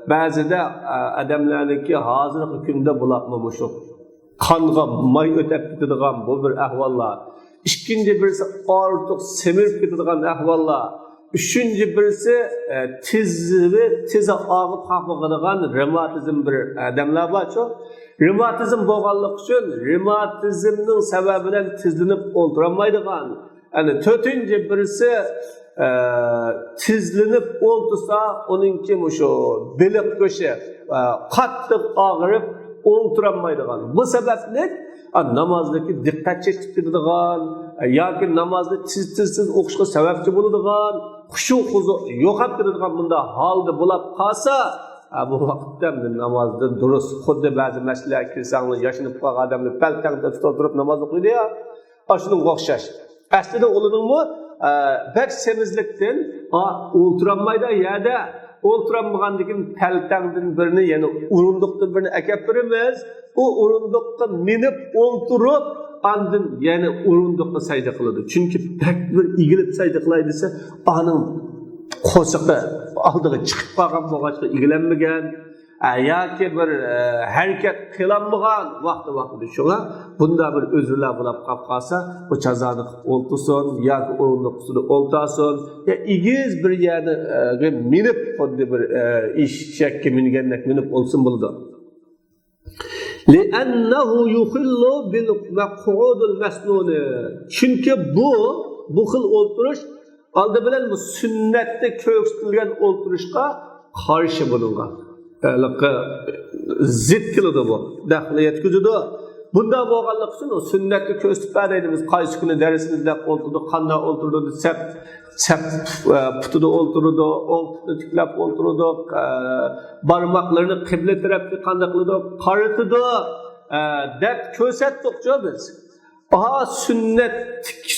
بەزىدە، ئە، ئادەملەرنىڭكى ھازىرقى كۈندە بولاپمۇ مۇشۇ قانغا ماي ئۆتەپ كېتىدىغان بۇ بىر ئەھۋاللار. ئىككىنچى بىرسى ئارتۇق سېمىرىپ كېتىدىغان ئەھۋاللار. ئۈچىنچى بىرسى، ئە، تىزى، تىزى ئاغرىپ قالمىغىدىغان رېماتىزم بىر ئادەملەر بارچۇ. رېماتىزم بولغانلىقى ئۈچۈن رېماتىزمنىڭ سەۋەبى بىلەن تىزلىنىپ ئولتۇرالمايدىغان. يەنى تۆتىنچى بىرسى، ئە، تىزلىنىپ ئولتۇرسا، ئۇنىڭكى مۇشۇ بېلىق گۆشى، ئە، قاتتىق ئاغرىپ، ئولتۇرالمايدىغان، بۇ سەۋەبلىك، ئا، نامازدىكى دىققەت چېچىلىپ كېتىدىغان، ئە، ياكى نامازنى تېز، تېز، تېز ئوقۇشقا سەۋەبچى بولىدىغان، خۇشۇ، خۇزۇ يوقاپ كېتىدىغان بۇنداق ھالدا بولاپ قالسا، ئە، بۇ ۋاقىتتا نامازدا دۇرۇس، خۇددى بەزى مەسچىتلەرگە كىرسەڭلار، ياشىنىپ قالغان ئادەملەر پەلتەڭدە تۇتۇپ ئولتۇرۇپ ناماز ئوقۇيدۇ يا، ئاشۇنىڭغا ئوخشاش. ئەسلىدە ئۇلارنىڭمۇ، ئە، بەك سېمىزلىكتىن، ئا، ئولتۇرالمايدۇ يەردە. ئولتۇرالمىغاندىن كېيىن پەلتەڭدىن بىرنى، يەنى ئورۇندۇقتىن بىرنى ئەكەپ بېرىمىز. ئۇ ئورۇندۇققا مىنىپ ئولتۇرۇپ، ئاندىن يەنە ئورۇندۇققا سەجدە قىلىدۇ. چۈنكى بەك بىر ئېگىلىپ سەجدە قىلاي دېسە، ئانىڭ قورسىقى ئالدىغا چىقىپ قالغان بولغاچقا ئېگىلەلمىگەن. ئە، ياكى بىر، ئە، ھەرىكەت قىلالمىغان ۋاقتى ۋاقتىدا. شۇڭا بۇنداق بىر ئۆزرىلەر بولاپ قاپ قالسا، ئۇ چازانى قىلىپ ئولتۇرسۇن ياكى ئورۇندۇق ئۈستىدە ئولتۇرسۇن. يا ئېگىز بىر يەرنى، ئە، مىنىپ، خۇددى بىر، ئە، ئېشەككە مىنگەندەك مىنىپ ئولتۇرسۇن بولىدۇ. لأنه يخل بالمقعود المسنون. چۈنكى بۇ، بۇ خىل ئولتۇرۇش ئالدى بىلەن بۇ سۈننەتتە كۆرسىتىلگەن ئولتۇرۇشقا قارشى بۇنىڭغا. ھېلىقى زىت كېلىدۇ بۇ. دەخلى يەتكۈزىدۇ. بۇنداق بولغانلىقى ئۈچۈن ئۇ سۈننەتتە كۆرسىتىپ بەردى بىز قايسى كۈنى دەرسىمىزدە ئولتۇردۇق، قانداق ئولتۇردۇق دېسەك، سەپ، ئە، پۇتىدا ئولتۇرىدۇ، ئوڭ پۇتىنى تىكلەپ ئولتۇرىدۇ، ئە، بارماقلىرىنى قىبلە تەرەپكە قانداق قىلىدۇ، قارىتىدۇ، ئە، دەپ كۆرسەتتۇقچۇ بىز. ئاھا، سۈننەت،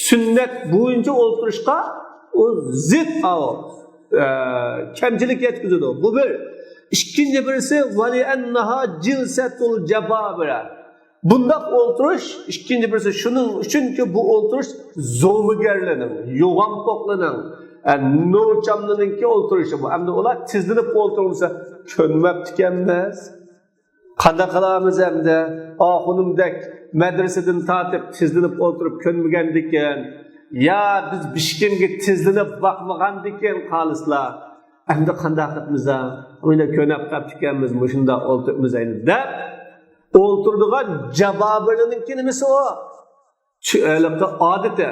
سۈننەت بويىچە ئولتۇرۇشقا ئۇ زىت ئاۋۇ، ئە، كەمچىلىك يەتكۈزىدۇ. بۇ بىر. ئىككىنچى بىرسى، ولأنها جلسة الجبابرة. بۇنداق ئولتۇرۇش، ئىككىنچى بىرسى شۇنىڭ ئۈچۈنكى بۇ ئولتۇرۇش زومىگەرلەرنىڭ، يوغانپوقلارنىڭ، ئە، نوچاملىرىنىڭكى ئولتۇرۇشى بۇ. ئەمدى ئۇلار تىزلىنىپ ئولتۇرمىسا كۆنمەپتىكەنمىز. قانداق قىلامىز ئەمدى؟ ئاخۇنۇمدەك مەدرىسىدىن تارتىپ تىزلىنىپ ئولتۇرۇپ كۆنمىگەندىكىن، يا بىز ھېچكىمگە تىزلىنىپ باقمىغاندىكىن خالىسلا، ئەمدى قانداق قىلىمىز ھە؟ مۇنداق كۆنۈپ قاپتىكەنمىز، مۇشۇنداق ئولتۇرۇپمىز ئەينى دەپ ئولتۇرىدىغان جابابىرنىڭكى نېمىسى ئۇ؟ چۈ-، ھېلىقى ئادىتى.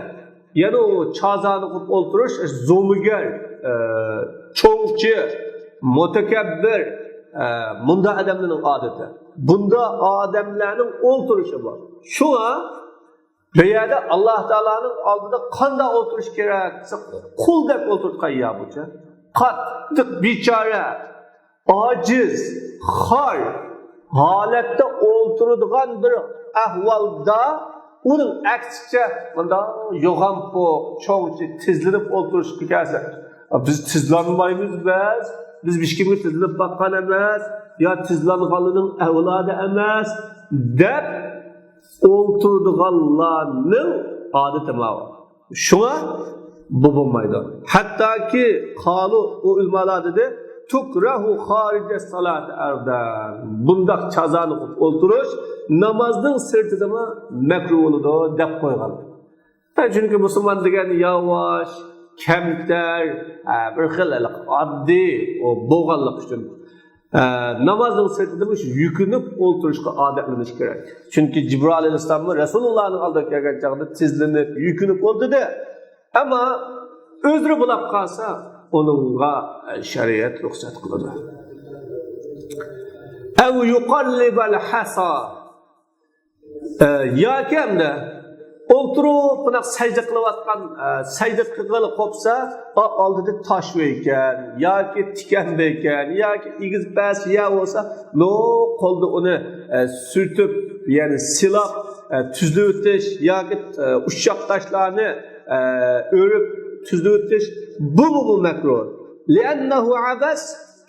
يەنە ئۇ چازانى قىلىپ ئولتۇرۇش، زومىگەر، ئە، چوڭچى، مۇتەكەببىر، ئە، مۇنداق ئادەملەرنىڭ ئادىتى. بۇنداق ئادەملەرنىڭ ئولتۇرۇشى بۇ. شۇڭا بۇ يەردە ئاللا تائالانىڭ ئالدىدا قانداق ئولتۇرۇش كېرەك دېسە، قۇلدەك ئولتۇرتقان يا بۇچە. قاتتىق بىچارە، ئاجىز، خار ھالەتتە ئولتۇرىدىغان بىر ئەھۋالدا، ئۇنىڭ ئەكسىچە مۇنداق يوغانپوق، چوڭچى تىزلىنىپ ئولتۇرۇشقا كەلسە، «بىز تىزلانمايمىز، بەس، بىز ھېچكىمگە تىزلىنىپ باققان ئەمەس، يا تىزلانغانلارنىڭ ئەۋلادى ئەمەس» دەپ ئولتۇرىدىغانلارنىڭ ئادىتى ماۋۇ. شۇڭا بۇ بولمايدۇ. ھەتتاكى قالۇ، ئۇ ئۆلىمالار دېدى، تۇكرەھۇ خارىجە سالات ئەردەن. بۇنداق چازانى قىلىپ ئولتۇرۇش نامازنىڭ سىرتىدىمۇ مەكرۇھ بولىدۇ دەپ قويغان. ھە، چۈنكى مۇسۇلمان دېگەن ياۋاش، كەمتەر، ھە، بىر خىل ئاددىي ئۇ بولغانلىقى ئۈچۈن. ئە، نامازنىڭ سىرتىدا مۇشۇ يۈكۈنۈپ ئولتۇرۇشقا ئادەتلىنىش كېرەك. چۈنكى جىبرىئىل ئەلەيھىسسالاممۇ رەسۇلۇللانىڭ ئالدىغا كەلگەن چاغدا تىزلىنىپ، يۈكۈنۈپ ئولتۇردى. ئەمما ئۆزرە بولاپ قالسا، ئۇنىڭغا، ئە، شەرىئەت رۇخسەت قىلىدۇ. ئەۋ يۇقەللىبەل ھەسا. ئە، ياكى ئەمدى ئولتۇرۇپ، بۇنداق سەجدە قىلىۋاتقان، ئە، سەجدە قىلغىلى قوپسا، ئا، ئالدىدا تاش بار ئىكەن، ياكى تىكەن بار ئىكەن، ياكى ئېگىز پەس يەر بولسا، نو قولدا ئۇنى، ئە، سۈرتۈپ، يەنى سىلاپ، ئە، تۈزلىۋېتىش ياكى، ئە، ئۇششاق تاشلارنى، ئە، ئۆرۈپ تۈزلىۋېتىش، بۇمۇ، بۇ مەكرۇھ. لىئەننەھۇ ئەبەس،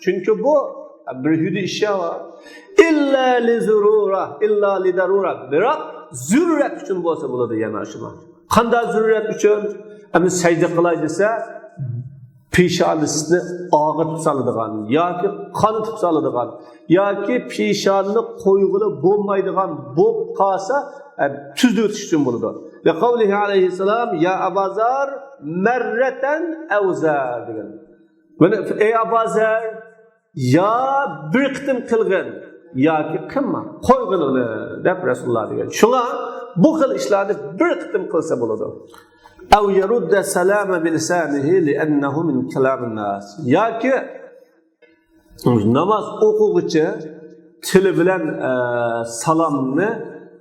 چۈنكى بۇ بىر ھۈدە ئىش يا. ئىللا لىزۇرۇرە، ئىللا لىدەرۇرە. بىراق زۆرۈرەت ئۈچۈن بولسا بولىدۇ يەنە شۇما. قانداق زۆرۈرەت ئۈچۈن؟ ئەمدى سەجدە قىلاي دېسە، پېشانىسىنى ئاغرىتىپ سالىدىغان ياكى قانىتىپ سالىدىغان ياكى پېشانىنى قويغىلى بولمايدىغان بولۇپ قالسا، ئە، تۈزلىۋېتىش ئۈچۈن بولىدۇ. لىقەۋلىھى ئەلەيھىسسالام، يا ئەبازەر، مەررەتەن ئەۋزەر دېگەن. مانا، ئەي ئەبازەر، يا بىر قېتىم قىلغىن ياكى قىلما، قويغىن ئۇنى دەپ رەسۇلۇللا دېگەن. شۇڭا بۇ خىل ئىشلارنى بىر قېتىم قىلسا بولىدۇ. ئەۋ يەرۇددە سەلامە بىلىسانىھى لىئەننەھۇ مىن كەلامىن ناس. ياكى ناماز ئوقۇغۇچى تىلى بىلەن، ئە، سالامنى،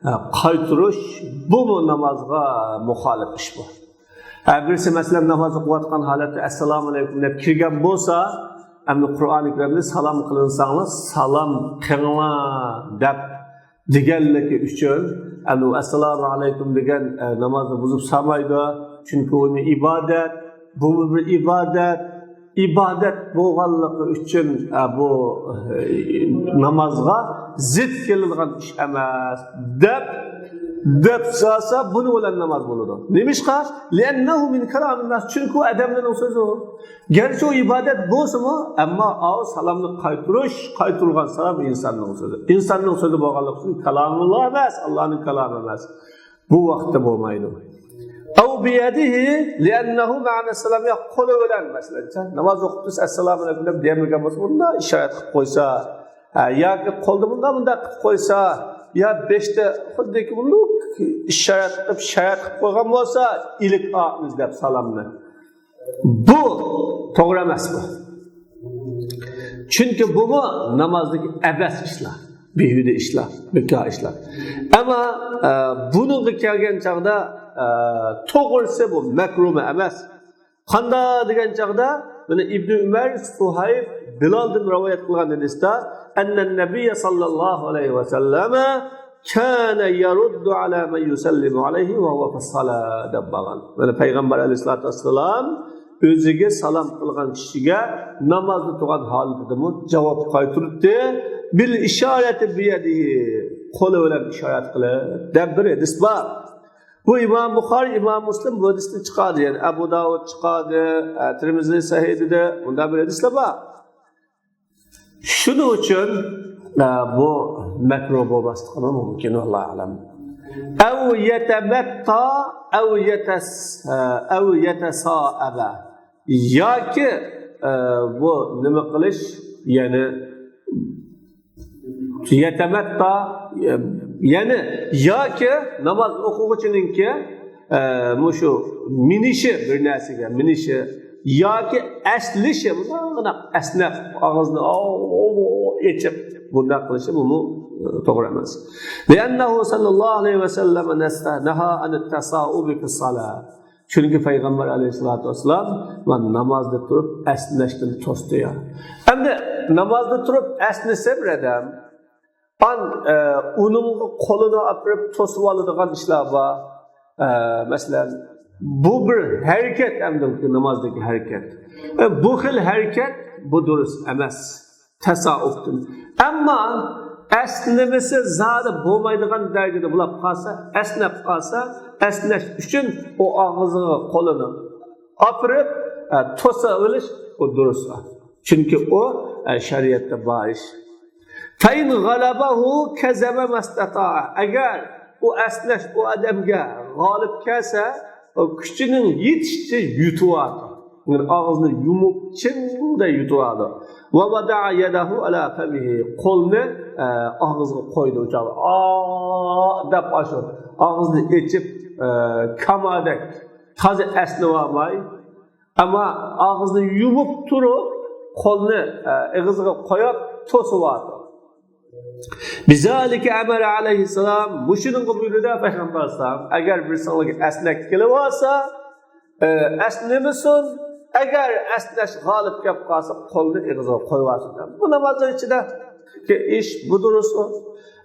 ئە، قايتۇرۇش، بۇمۇ نامازغا مۇخالىپ ئىش بۇ. ھە، بىرسى، مەسىلەن، ناماز ئوقۇۋاتقان ھالەتتە «ئەسسالامۇ ئەلەيكۇم» دەپ كىرگەن بولسا، ئەمدى قۇرئانى كەرىمدە «سالام قىلىنساڭلار، سالام قىلىڭلار» دەپ دېگەنلىكى ئۈچۈن، ئەمدى ئۇ «ئەسسالامۇ ئەلەيكۇم» دېگەن، ئە، نامازنى بۇزۇپ سالمايدۇ. چۈنكى ئۇ ئىبادەت، بۇمۇ بىر ئىبادەت. ئىبادەت بولغانلىقى ئۈچۈن، ئە، بۇ، ئە، نامازغا زىت كېلىدىغان ئىش ئەمەس، دەپ، دەپ سالسا، بۇنىڭ بىلەن ناماز بولىدۇ. نېمىشقا؟ لأنه من كلام الناس. چۈنكى ئۇ ئادەملەرنىڭ سۆزى ئۇ. گەرچە ئۇ ئىبادەت بولسىمۇ، ئەمما ئاۋۇ سالامنى قايتۇرۇش، قايتۇرۇلغان سالام ئىنساننىڭ سۆزى. ئىنساننىڭ سۆزى بولغانلىقى ئۈچۈن كالامۇللا ئەمەس، ئاللانىڭ كالامى ئەمەس. بۇ ۋاقىتتا بولمايدۇ. أو بيده لأنه معنى السلام، يا قولى بىلەن، مەسىلەن، ناماز ئوقۇپ تۇرسا «ئەسسالامۇ ئەلەيكۇم» دەپ دېمىگەن بولسا، مۇنداق ئىشارەت قىلىپ قويسا، ھە، ياكى قولدا مۇنداق، مۇنداق قىلىپ قويسا، يا بېشىدا خۇددىكى مۇنداق ئىشارەت قىلىپ، شايەت قىلىپ قويغان بولسا، «ئىلىك ئائىز» دەپ سالامنى. بۇ توغرا ئەمەس بۇ. چۈنكى بۇمۇ نامازدىكى ئەبەس ئىشلار، بىھۇدە ئىشلار، بىكار ئىشلار. ئەمما، ئە، بۇنىڭغا كەلگەن چاغدا، ئە، توغرىسى بۇ مەكرۇمۇ ئەمەس. قاندا دېگەن چاغدا، مانا ئىبنى ئۆمەر، سۇھەيب، بىلالدىن رىۋايەت قىلغان ھەدىستە، أن النبي صلى الله عليه وسلم كان يرد على من يسلم عليه وهو في الصلاة دەپ بارغان. مانا پەيغەمبەر ئەلەيھىسسالاتۇ ۋەسسالام ئۆزىگە سالام قىلغان كىشىگە نامازدا تۇرغان ھالىتىدىمۇ جاۋاب قايتۇرۇپتۇ. بالإشارة بيده، قولى بىلەن ئىشارەت قىلىپ دەپ بىر ھەدىس بار. بۇ ئىمام بۇخارى، ئىمام مۇسلىم بۇ ھەدىسنى چىقاردى. يەنى ئەبۇ داۋۇد چىقاردى، ئە، تىرمىزى سەھىھىدە، بۇنداق بىر ھەدىسلەر بار. شۇنىڭ ئۈچۈن، ئە، بۇ مەكرۇھ بولماسلىقىمۇ مۇمكىن، ۋاللاھۇ ئەلەم. أو يتمتع، أو يتس-، ئە، أو يتصاعب. ياكى، ئە، بۇ نېمە قىلىش، يەنى يتمتع، يەنى ياكى ناماز ئوقۇغۇچىنىڭكى، ئە، مۇشۇ مىنىشى، بىر نەرسىگە مىنىشى ياكى ئەسنىشى، مۇنداق ئەسنەپ، ئاغزىنى ئېچىپ، بۇنداق قىلىشى بۇمۇ، ئە، توغرا ئەمەس. لأنه صلى الله عليه وسلم نهى عن التصاعب في الصلاة. چۈنكى پەيغەمبەر ئەلەيھىسسالاتۇ ۋەسسالام نامازدا تۇرۇپ ئەسنەشتىن توستى يا. ئەمدى نامازدا تۇرۇپ ئەسنىسە بىر ئادەم، ئان-، ئە، ئۇنىڭغا قولىنى ئاپىرىپ توسۇۋالىدىغان ئىشلار بار. ئە، مەسىلەن، بۇ بىر ھەرىكەت، ئەمدى نامازدىكى ھەرىكەت. ئە، بۇ خىل ھەرىكەت، بۇ دۇرۇس ئەمەس. تەسائۇبتىن. ئەمما ئەسنىمىسى زادى بولمايدىغان دەرىجىدە بولۇپ قالسا، ئەسنەپ قالسا، ئەسنەش ئۈچۈن ئۇ ئاغزىغا قولىنى ئاپىرىپ، ئە، توسۇۋېلىش، ئۇ دۇرۇس. چۈنكى ئۇ، ئە، شەرىئەتتە بار ئىش. فإن غلبه كظم ما استطاع. ئەگەر ئۇ ئەسنەش ئۇ ئادەمگە غالىب كەلسە، ئۇ كۈچىنىڭ يېتىشىچە يۇتۇۋالىدۇ. يەنى ئاغزىنى يۇمۇپ، چىڭدەك يۇتۇۋالىدۇ. ووضع يده على فمه. قولنى، ئە، ئاغزىغا قويدى ئۇ چاغدا. ئا دەپ ئاشۇ ئاغزىنى ئېچىپ، ئە، كامادەك تازا ئەسنىۋالماي، ئەمما ئاغزىنى يۇمۇپ تۇرۇپ، قولنى، ئە، ئېغىزىغا قويۇپ توسۇۋالىدۇ. بذلك أمر عليه السلام، مۇشۇنىڭغا بۇيرۇدى پەيغەمبەر ئەلەيھىسسالام، ئەگەر بىرسىڭلارغا ئەسنەك كېلىۋالسا، ئە، ئەسنىمىسۇن، ئەگەر ئەسنەش غالىب كەپ قالسا، قولنى ئېغىزىغا قويۇۋالسۇن. بۇ نامازنىڭ ئىچىدىكى ئىش بۇ دۇرۇسمۇ؟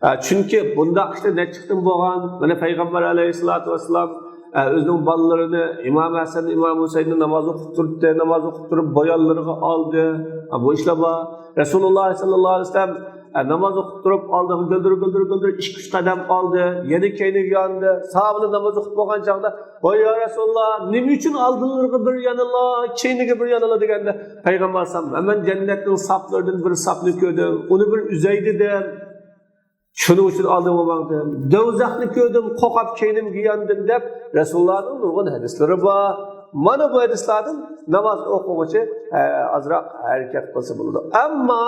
ئە، چۈنكى بۇنداق ئىشلار نەچچە قېتىم بولغان. مانا پەيغەمبەر ئەلەيھىسسالاتۇ ۋەسسالام، ئە، ئۆزىنىڭ بالىلىرىنى، ئىمام ھەسەن، ئىمام ھۈسەيننى ناماز ئوقۇپ تۇرۇپتى، ناماز ئوقۇپ تۇرۇپ بويۇنلىرىغا ئالدى. ئە، بۇ ئىشلار بار. رەسۇلۇللا ساللاللاھۇ ئەلەيھى ۋەسەللەم، ئە، ناماز ئوقۇپ تۇرۇپ ئالدىغا گۈلدۈر، گۈلدۈر، گۈلدۈر ئىككى، ئۈچ قەدەم ئالدى، يەنە كەينىگە ياندى. ساھابىلەر ناماز ئوقۇپ بولغان چاغدا، ۋاي يا رەسۇلاللا، نېمە ئۈچۈن ئالدىلىرىغا بىر يانىلا، كەينىگە بىر يانىلا دېگەندە، پەيغەمبەر ئەلەيھىسسالام، مەن جەننەتنىڭ ساپلىرىدىن بىر ساپنى كۆردۈم، ئۇنى بىر ئۈزەي دېدىم. شۇنىڭ ئۈچۈن ئالدىمغا ماڭدىم. دوزاخنى كۆردۈم، قورقۇپ كەينىمگە ياندىم دەپ رەسۇلۇللانىڭ نۇرغۇن ھەدىسلىرى بار. مانا بۇ ھەدىسلاردىن ناماز ئوقۇغۇچى، ئە، ئازراق ھەرىكەت قىلسا بولىدۇ. ئەمما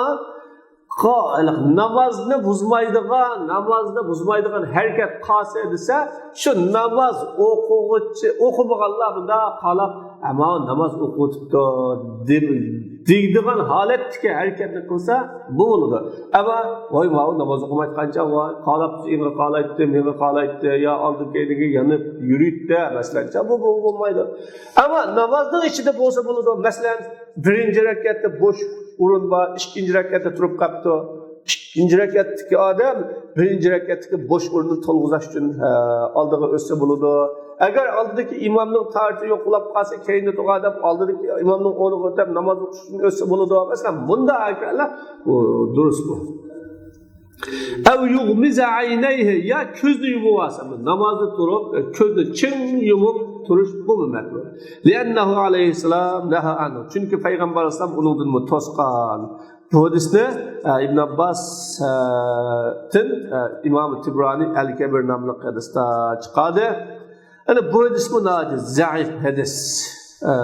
قا-، نامازنى بۇزمايدىغان، نامازنى بۇزمايدىغان ھەرىكەت قالسا دېسە، شۇ ناماز ئوقۇغۇچى، ئوقۇمىغانلار مۇنداق قالاپ، ئەمما ناماز ئوقۇۋېتىپتۇ دېم-، دەيدىغان ھالەتتىكى ھەرىكەتنى قىلسا، بۇ بولىدۇ. ئەمما، ۋاي، ماۋۇ ناماز ئوقۇمايتقانچە، ۋاي، قالاپ، مېڭە قالايتتى، مېڭە قالايتتى، يا ئالدى كەينىگە يانىپ يۈرۈيتتى، مەسىلەنچە، بۇ، بۇ بولمايدۇ. ئەمما نامازنىڭ ئىچىدە بولسا بولىدۇ. مەسىلەن، بىرىنچى رەكەتتە بوش ئورۇن بار، ئىككىنچى رەكەتتە تۇرۇپ قاپتۇ. ئىككىنچى رەكەتتىكى ئادەم بىرىنچى رەكەتتىكى بوش ئورۇننى تولغۇزۇش ئۈچۈن، ھە، ئالدىغا ئۆتسە بولىدۇ. ئەگەر ئالدىدىكى ئىمامنىڭ تاقىتى يوقلاپ قالسا، كەينىدە تۇرغان ئادەم ئالدىدىكى ئىمامنىڭ ئورنىغا ئۆتۈپ ناماز ئوقۇش ئۈچۈن ئۆتسە بولىدۇ. مەسىلەن، بۇنداق ھەرىكەتلەر، بۇ دۇرۇس بۇ. ئەۋ يۇغمىزە ئەينەيھى، يا كۆزنى يۇمۇۋالسا، نامازدا تۇرۇپ، كۆزنى چىڭ يۇمۇپ تۇرۇش، بۇمۇ مەكرۇھ. لىئەننەھۇ ئەلەيھىسسالام نەھا ئەنھۇ. چۈنكى پەيغەمبەر ئەلەيھىسسالام ئۇنىڭدىنمۇ توسقان. بۇ ھەدىسنى، ئە، ئىبن ئابباستىن، ئە، ئىمام تىبرانى ئەل كەبىر ناملىق ھەدىستە چىقاردى. يەنى بۇ ھەدىسمۇ ناھايىتى زەئىپ ھەدىس. ئە،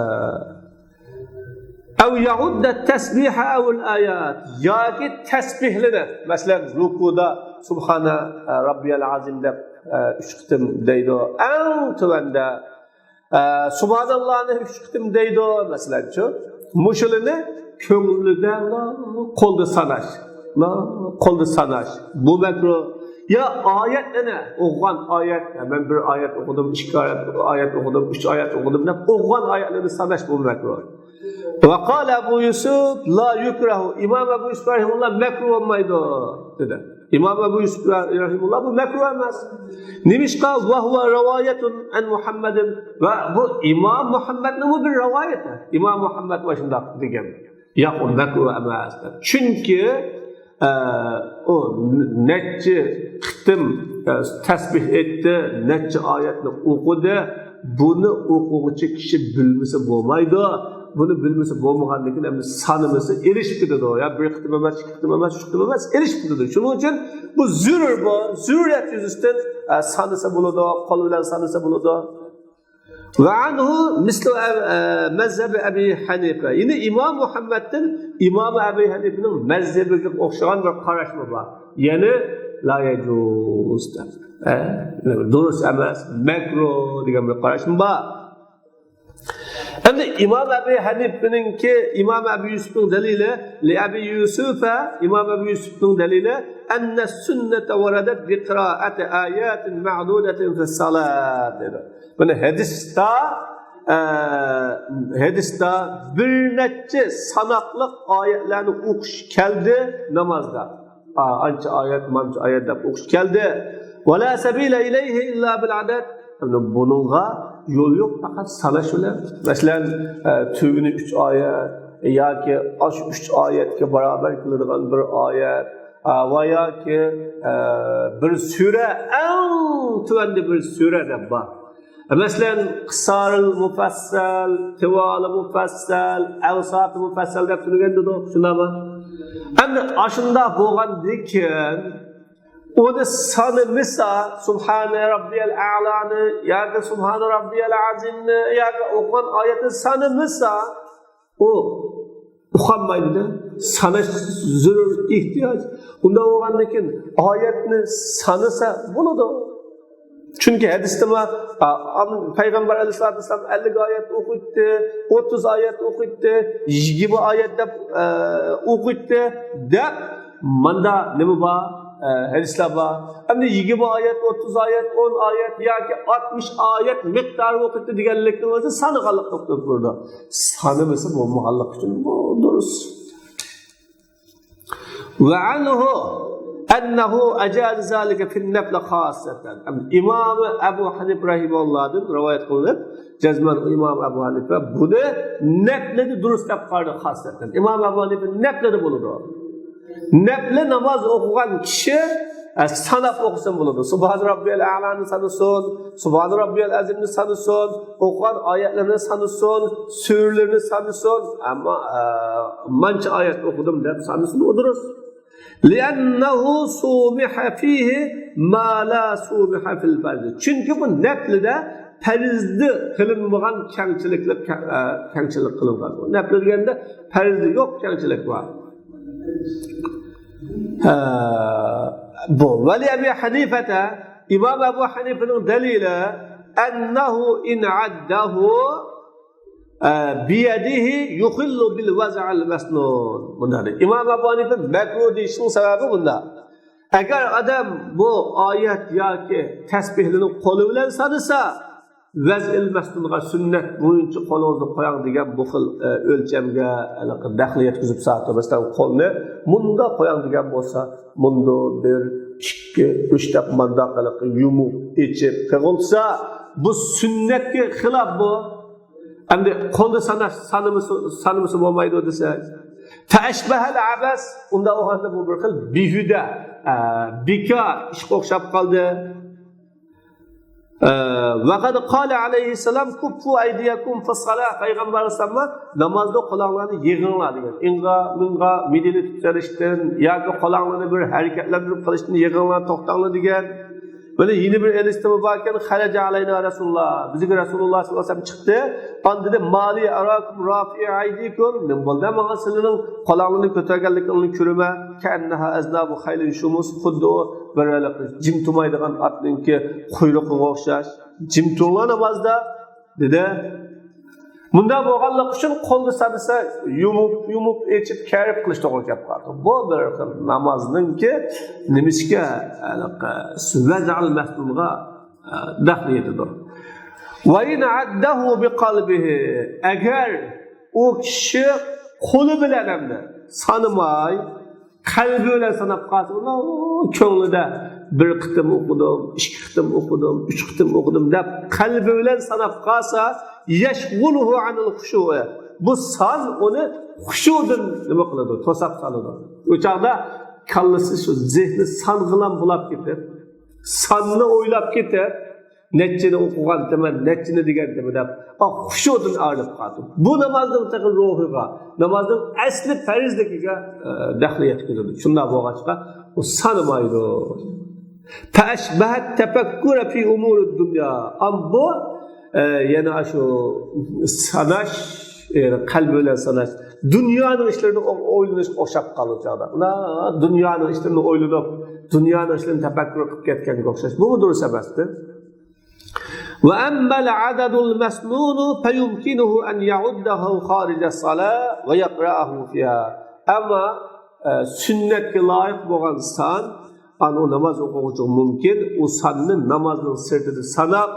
ئەۋ يەئۇددە تەسبىھە ئەۋل ئايات. ياكى تەسبىھلىرى، مەسىلەن، رۇكۇدا سۇبھانە، ئە، رەببىيەل ئازىم دەپ، ئە، ئۈچ قېتىم دەيدۇ. ئەڭ تۆۋەندە ئە، سۇبھاناللانى ئۈچ قېتىم دەيدۇ، مەسىلەنچۇ. مۇشۇلىنى كۆڭلىدە قولدا ساناش. قولدا ساناش. بۇ مەكرۇھ. يا ئايەتلىرىنى ئوقۇغان ئايەت، يا مەن بىر ئايەت ئوقۇدۇم، ئىككى ئايەت، ئايەت ئوقۇدۇم، ئۈچ ئايەت ئوقۇدۇم دەپ ئوقۇغان ئايەتلىرىنى ساناش بۇ مەكرۇھ. ۋە قالە ئەبۇ يۈسۈف لا يۇكرەھۇ. ئىمام ئەبۇ يۈسۈف رەھىمۇللا مەكرۇھ بولمايدۇ، دېدى. ئىمام ئەبۇ يۈسۈپ رەھىمۇللا بۇ مەكرۇھ ئەمەس. نېمىشقا؟ ۋە ھۇۋە رىۋايەتۇن ئەن مۇھەممەدىن. ۋە بۇ ئىمام مۇھەممەدنىڭمۇ بىر رىۋايىتى. ئىمام مۇھەممەد مۇشۇنداق دېگەن. ياق، ئۇ مەكرۇھ ئەمەس. چۈنكى، ئە، ئۇ نەچچە قېتىم، ئە، تەسبىھ ئېيتتى، نەچچە ئايەتنى ئوقۇدى. بۇنى ئوقۇغۇچى كىشى بىلمىسە بولمايدۇ. بۇنى بىلمىسە بولمىغاندىن كېيىن ئەمدى سانىمىسا ئېلىشىپ كېتىدۇ. يا بىر قېتىم ئەمەس، ئىككى قېتىم ئەمەس، ئۈچ قېتىم ئەمەس، ئېلىشىپ كېتىدۇ. شۇنىڭ ئۈچۈن بۇ زۆرۈر بۇ. زۆرۈرىيەت يۈزىسىدىن، ئە، سانىسا بولىدۇ، قول بىلەن سانىسا بولىدۇ. ۋە ئەنھۇ مىسلۇ ئەب-، ئە، مەزھەبى ئەبى ھەنىفە. يەنى ئىمام مۇھەممەدتىن ئىمام ئەبى ھەنىفىنىڭ مەزھىپىگە ئوخشىغان بىر قاراشمۇ بار. يەنى لا يەجۇز دەپ. ئە، دۇرۇس ئەمەس، مەكرۇھ دېگەن بىر قاراشمۇ بار. ئەمدى ئىمام ئەبى ھەنىفىنىڭكى، ئىمام ئەبى يۈسۈفنىڭ دەلىلى، لى ئەبى يۈسۈفە، ئىمام ئەبى يۈسۈفنىڭ دەلىلى، ئەننە سۈننەتە ۋەرەدەت بى قىرائەتى ئاياتىن مەئدۇدەتىن فىسسالات دېدى. مانا ھەدىستە، ئە، ھەدىستە بىر نەچچە ساناقلىق ئايەتلەرنى ئوقۇش كەلدى نامازدا. ئا، ئانچە ئايەت، مانچە ئايەت دەپ ئوقۇش كەلدى. ۋە لا سەبىلە ئىلەيھى ئىللا بىل ئەدەد. ئەمدى بۇنىڭغا يول يوق، پەقەت ساناش بىلەن. مەسىلەن، ئە، تۈۋىنى ئۈچ ئايەت ياكى ئاشۇ ئۈچ ئايەتكە باراۋەر كېلىدىغان بىر ئايەت، ئە، ۋە ياكى، ئە، بىر سۈرە، ئەڭ تۆۋەندە بىر سۈرە دەپ بار. مەسىلەن، قىسارىل مۇفەسسەل، تىۋالى مۇفەسسەل، ئەۋساتى مۇفەسسەل دەپ تۈنۈگەن دېدۇق، شۇنداقمۇ؟ ئەمدى ئاشۇنداق بولغاندىكىن، ئۇنى سانىمىسا، سۇبھانە رەببىيەل ئەلانى ياكى سۇبھانە رەببىيەل ئەزىمنى ياكى ئوقۇغان ئايەتنى سانىمىسا، ئۇ ئۇقالمايدۇ-دە. ساناش زۆرۈر، ئېھتىياج. ئۇنداق بولغاندىكىن ئايەتنى سانىسا بولىدۇ. چۈنكى ھەدىستىمۇ، ئا، ئام-، پەيغەمبەر ئەلەيھىسسالاتۇ ۋەسسالام ئەللىك ئايەت ئوقۇيتتى، ئوتتۇز ئايەت ئوقۇيتتى، يىگىرمە ئايەت دەپ، ئە، ئوقۇيتتى دەپ، ماندا نېمە بار؟ ئە، ھەدىسلەر بار. ئەمدى يىگىرمە ئايەت، ئوتتۇز ئايەت، ئون ئايەت ياكى ئاتمىش ئايەت مىقدارى ئوقۇيتتى دېگەنلىكنىڭ ئۆزى سانىغانلىق بولۇپ تۇرىدۇ. سانىمىسا بولمىغانلىقى ئۈچۈن بۇ دۇرۇس. ۋە ئەنھۇ ئەننەھۇ ئەجازە زالىكە فىن نەپلى خاسسەتەن. ئىمام ئەبۇ ھەنىفە رەھىمەھۇللاھدىن رىۋايەت قىلىنىپ، جەزمەن ئىمام ئەبۇ ھەنىفە بۇنى نەپلىدە دۇرۇس دەپ قارىدى خاسسەتەن. ئىمام ئەبۇ ھەنىفە نەپلىدە بولىدۇ. نەپلى ناماز ئوقۇغان كىشى، ئە، ساناپ ئوقۇسۇن بولىدۇ. سۇبھان رەببىيەل ئەلانى سانىسۇن، سۇبھان رەببىيەل ئەزىمنى سانىسۇن، ئوقۇغان ئايەتلىرىنى سانىسۇن، سۈرىلىرىنى سانىسۇن. ئەمما، ئە، مانچە ئايەت ئوقۇدۇم دەپ سانىسۇن، ئۇ دۇرۇس. لىئەننەھۇ سۇمىھە فىھى ما لا سۇمىھە فىل فەرزى. چۈنكى بۇ نەپلىدە پەرزدە قىلىنمىغان كەڭچىلىكلەر، كە-، ئە، كەڭچىلىك قىلىنغان. نەپلى دېگەندە پەرزدە يوق كەڭچىلىك بار. ھە، بۇ. ۋەلى ئەبى ھەنىفەتە، ئىمام ئەبۇ ھەنىفىنىڭ دەلىلى، ئەننەھۇ ئىن ئەددەھۇ ئە، بىيەدىھى يۇخىللۇ بىل ۋەزئىل مەسنۇن. بۇنداق دەيدۇ. ئىمام ئەبۇ ھەنىفە مەكرۇھ دېيىشنىڭ سەۋەبى بۇنداق. ئەگەر ئادەم بۇ ئايەت ياكى تەسبىھلىرىنى قولى بىلەن سانىسا، ۋەزئىل مەسنۇنغا، سۈننەت بويىچە قولىڭىزنى قويۇڭ دېگەن بۇ خىل، ئە، ئۆلچەمگە ھېلىقى دەخلى يەتكۈزۈپ ساتىدۇ. مەسىلەن، قولنى مۇنداق قويۇڭ دېگەن بولسا، مۇنداق بىر، ئىككى، ئۈچ دەپ مانداق ھېلىقى يۇمۇپ، ئېچىپ قىلغۇلسا، بۇ سۈننەتكە خىلاپ بۇ. ئەمدى قولدا ساناش، سانىمىسا، سانىمىسا بولمايدۇ دېسە. فەئەشبەھەل ئەبەس، ئۇنداق بولغاندا بۇ بىر خىل بىھۇدە، ئە، بىكار ئىشقا ئوخشاپ قالدى. ئە، ۋەقەد قالە ئەلەيھىسسالام، كۇففۇ ئەيدىيەكۇم فىسسالا. پەيغەمبەر ئەلەيھىسسالام نامازدا قولۇڭلارنى يىغىڭلار دېگەن. ئىڭغا، مىڭغا، مىدىرلىتىپ سېلىشتىن ياكى قولۇڭلارنى بىر ھەرىكەتلەندۈرۈپ قىلىشتىن يىغىڭلار، توختاڭلار دېگەن. مانا يەنە بىر ھەدىستىمۇ باركەن، خەرەجە ئەلەينا رەسۇلۇللا، بىزگە رەسۇلۇللا ساللاللاھۇ ئەلەيھى ۋەسەللەم چىقتى. ئاندىن دېدى، مالىيە ئاراكۇم رافىئە ئەيدىكۇم، نېمە بولدى ماڭا سىلەرنىڭ قولۇڭلارنى كۆتۈرگەنلىكىڭلارنى كۆرىمەن. كەئەننەھا ئەزنابۇ خەيلىن شۇمۇس، خۇددى ئۇ بىر جىم تۇرمايدىغان ئاتنىڭكى قۇيرۇقىغا ئوخشاش. جىم تۇرۇڭلار نامازدا، دېدى. مۇنداق بولغانلىقى ئۈچۈن قولدا سانىسا يۇمۇپ، يۇمۇپ، ئېچىپ، كەرىپ قىلىش توغرا كەپ قالدى. بۇ بىر خىل نامازنىڭكى نېمىسىگە، ھېلىقى ۋەزئىل مەسنۇنغا، ئە، دەخلى يېتىدۇ. ۋەئىن ئەددەھۇ بىقەلبىھى، ئەگەر ئۇ كىشى قولى بىلەن ئەمدى سانىماي، قەلبى بىلەن ساناپ قالسا، ئۇنىڭ كۆڭلىدە بىر قېتىم ئوقۇدۇم، ئىككى قېتىم ئوقۇدۇم، ئۈچ قېتىم ئوقۇدۇم دەپ قەلبى بىلەن ساناپ قالسا، يەشغۇلۇھۇ ئەنىل خۇشۇئى، بۇ سان ئۇنى خۇشۇدىن نېمە قىلىدۇ، توساپ سالىدۇ. ئۇ چاغدا كاللىسى شۇ زېھنى سانغىلام بولاپ كېتىپ، ساننى ئويلاپ كېتىپ، نەچچىنى ئوقۇغانتىمەن، نەچچىنى دېگەنتىمەن دەپ، ئا، خۇشۇدىن ئايرىلىپ قالدى. بۇ نامازنىڭ تېخى روھىغا، نامازنىڭ ئەسلى پەرزلىكىگە، ئە، دەخلى يەتكۈزىدۇ. شۇنداق بولغاچقا، ئۇ سانىمايدۇ. فەئەشبەھەت تەپەككۇرە فى ئۇمۇرىد دۇنيا. ئەمما بۇ، ئە، يەنە شۇ ساناش، يەنى قەلبى بىلەن ساناش، دۇنيانىڭ ئىشلىرىنى ئو-، ئويلىنىشقا ئوخشاپ قالدى چاغدا. ئۇلار دۇنيانىڭ ئىشلىرىنى ئويلىنىپ، دۇنيانىڭ ئىشلىرىنى تەپەككۇر قىلىپ كەتكەنگە ئوخشاش. بۇمۇ دۇرۇس ئەمەستى. ۋە ئەممەل ئەدەدۇل مەسنۇنۇ فەيۇمكىنۇھۇ ئەن يەئۇددەھۇ خارىجەس سالا ۋە يەقرەئەھۇ فىھا. ئەمما، ئە، سۈننەتكە لايىق بولغان سان، ئانى ناماز ئوقۇغۇچىغا مۇمكىن، ئۇ ساننى نامازنىڭ سىرتىدا ساناپ،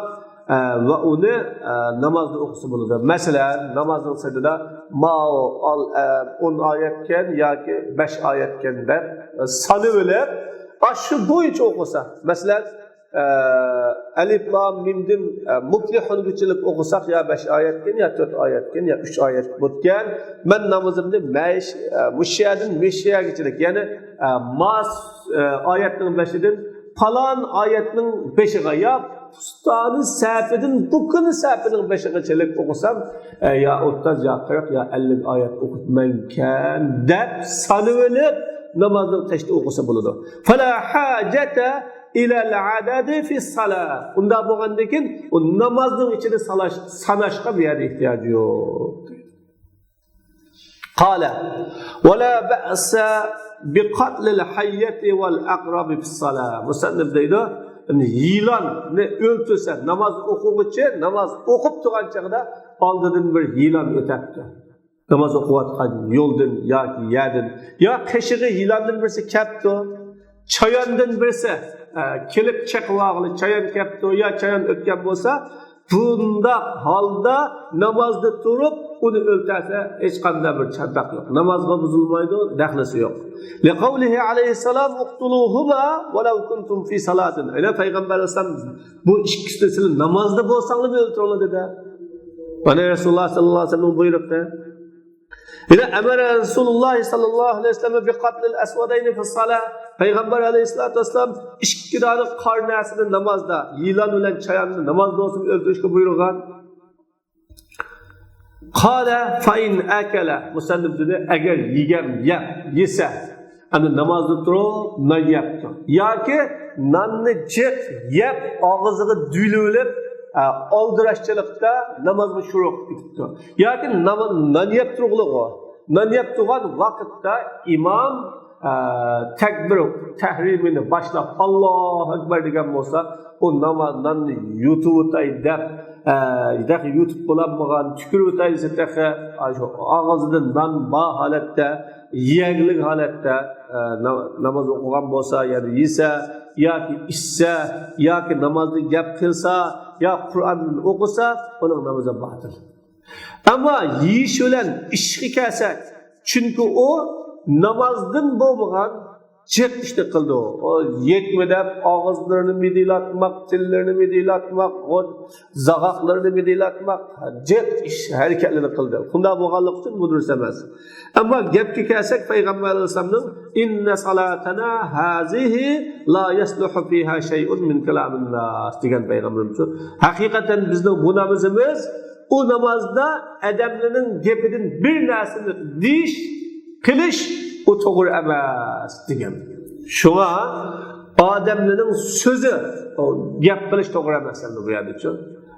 ئە، ۋە ئۇنى، ئە، نامازدا ئوقۇسا بولىدۇ. مەسىلەن، نامازنىڭ سىرتىدا ماۋۇ ئال-، ئە، ئون ئايەتكەن ياكى بەش ئايەتكەن دەپ، ئە، سانىۋېلىپ، ئاشۇ بويىچە ئوقۇسا. مەسىلەن، ئە، ئەلىف لام مىمدىن، ئە، مۇپلىھۇنغىچىلىك ئوقۇساق، يا بەش ئايەتكەن، يا تۆت ئايەتكەن، يا ئۈچ ئايەت بوپكەن. مەن نامىزىمنى مەش-، ئە، مۇشۇ يەردىن مۇشۇ يەرگىچىلىك، يەنى، ئە، ماس، ئە، ئايەتنىڭ بېشىدىن پالان ئايەتنىڭ بېشىغا، يا پۇستانى سەھىپىدىن بۇكۇنى سەھىپىنىڭ بېشىغىچىلىك ئوقۇسام، ئە، يا ئوتتۇز، يا قىرىق، يا ئەللىك ئايەت ئوقۇپمەنكەن دەپ سانىۋېلىپ، نامازنىڭ تېشىدا ئوقۇسا بولىدۇ. فلا حاجەتە ئىلەل ئەدەدى فىسسالا. ئۇنداق بولغاندىن كېيىن ئۇ نامازنىڭ ئىچىدە سالاش-، ساناشقا بۇ يەردە ئېھتىياج يوق. قالە ۋەلا بەئسە بىقەتلىل ھەييەتى ۋەل ئەقرەبى فىسسالا. مۇسەننىپ دەيدۇ، يىلاننى ئۆلتۈرسە، ناماز ئوقۇغۇچى ناماز ئوقۇپ تۇرغان چېغىدا ئالدىدىن بىر يىلان ئۆتەپتۇ. ناماز ئوقۇۋاتقان يولدىن ياكى يەردىن، يا قېشىغا يىلاندىن بىرسى كەپتۇ، چاياندىن بىرسى، ئە، كېلىپ چېقىۋالغىلى چايان كەپتۇ، يا چايان ئۆتكەن بولسا، بۇنداق ھالدا نامازدا تۇرۇپ ئۇنى ئۆلتۈرسە، ھېچقانداق بىر چاتاق يوق. نامازغا بۇزۇلمايدۇ، دەخلىسى يوق. لىقەۋلىھى ئەلەيھىسسالام، ئۇقتۇلۇھۇما ۋەلەۋ كۇنتۇم فى سالاتىن. ئەنە پەيغەمبەر ئەلەيھىسسالام بۇ ئىككىسىنى سىلەر نامازدا بولساڭلارمۇ ئۆلتۈرۈڭلار دېدى. مانا رەسۇلۇللا ساللاللاھۇ ئەلەيھى ۋەسەللەمنىڭ بۇيرۇقى. يەنە ئەمەرە رەسۇلۇللاھ ساللاللاھۇ ئەلەيھى ۋەسەللەم بىقەتلىل ئەسۋەدەينى فىسسالا. پەيغەمبەر ئەلەيھىسسالاتۇ ۋەسسالام ئىككى دانە قارا نەرسىنى نامازدا، يىلان بىلەن چاياننى نامازدا بولسا ئۆلتۈرۈشكە بۇيرۇغان. قالە فەئىن ئەكەلە. مۇسەننىپ دېدى، ئەگەر يېگەن يەپ، يېسە، ئەمدى نامازدا تۇرۇپ نان يەپتۇ. ياكى ناننى جىق يەپ، ئاغزىغا دۈۋلىۋېلىپ، ئە، ئالدىراشچىلىقتا نامازغا شۇرۇق قىلىپ كېتىپتۇ. ياكى نام-، نان يەپ تۇرغىلىغۇ. نان يەپ تۇرغان ۋاقىتتا ئىمام، ئە، تەكبىر تەھرىمىنى باشلاپ، «ئاللاھۇ ئەكبەر» دېگەن بولسا، ئۇ ناما-، ناننى يۇتۇۋېتەي دەپ، ئە، يۇتۇپ بولالمىغان، تۈكۈرۈۋېتەي دېسە تېخى، ئاشۇ ئاغزىدا نان بار ھالەتتە، يېگلىك ھالەتتە، ئە، نا-، ناماز ئوقۇغان بولسا، يەنى يېسە ياكى ئىچسە ياكى نامازدا گەپ قىلسا يا قۇرئان ئوقۇسا، ئۇنىڭ نامىزى باتىل. ئەمما يېيىش بىلەن ئىچىشكە كەلسەك، چۈنكى ئۇ نامازدىن بولمىغان جىق ئىشنى قىلىدۇ. ئۇ يەتمە دەپ ئاغزىلىرىنى مىدىرلاتماق، تىللىرىنى مىدىرلاتماق، غۇ-، زاغاقلىرىنى مىدىرلاتماق، جىق ئىش ھەرىكەتلىرىنى قىلدى. شۇنداق بولغانلىقى ئۈچۈن بۇ دۇرۇس ئەمەس. ئەمما گەپكە كەلسەك، پەيغەمبەر ئەلەيھىسسالامنىڭ، «إن صلاتنا هذه لا يصلح فيها شيء من كلام الناس» دېگەن پەيغەمبىرىمىز، ھەقىقەتەن بىزنىڭ بۇ نامىزىمىز ئۇ نامازدا ئادەملەرنىڭ گېپىدىن بىر نەرسىنى دېيىش، قىلىش، ئۇ توغرا ئەمەس دېگەن. شۇڭا ئادەملەرنىڭ سۆزى، ئۇ گەپ قىلىش توغرا ئەمەس ئەمدى بۇ يەردىچۇ.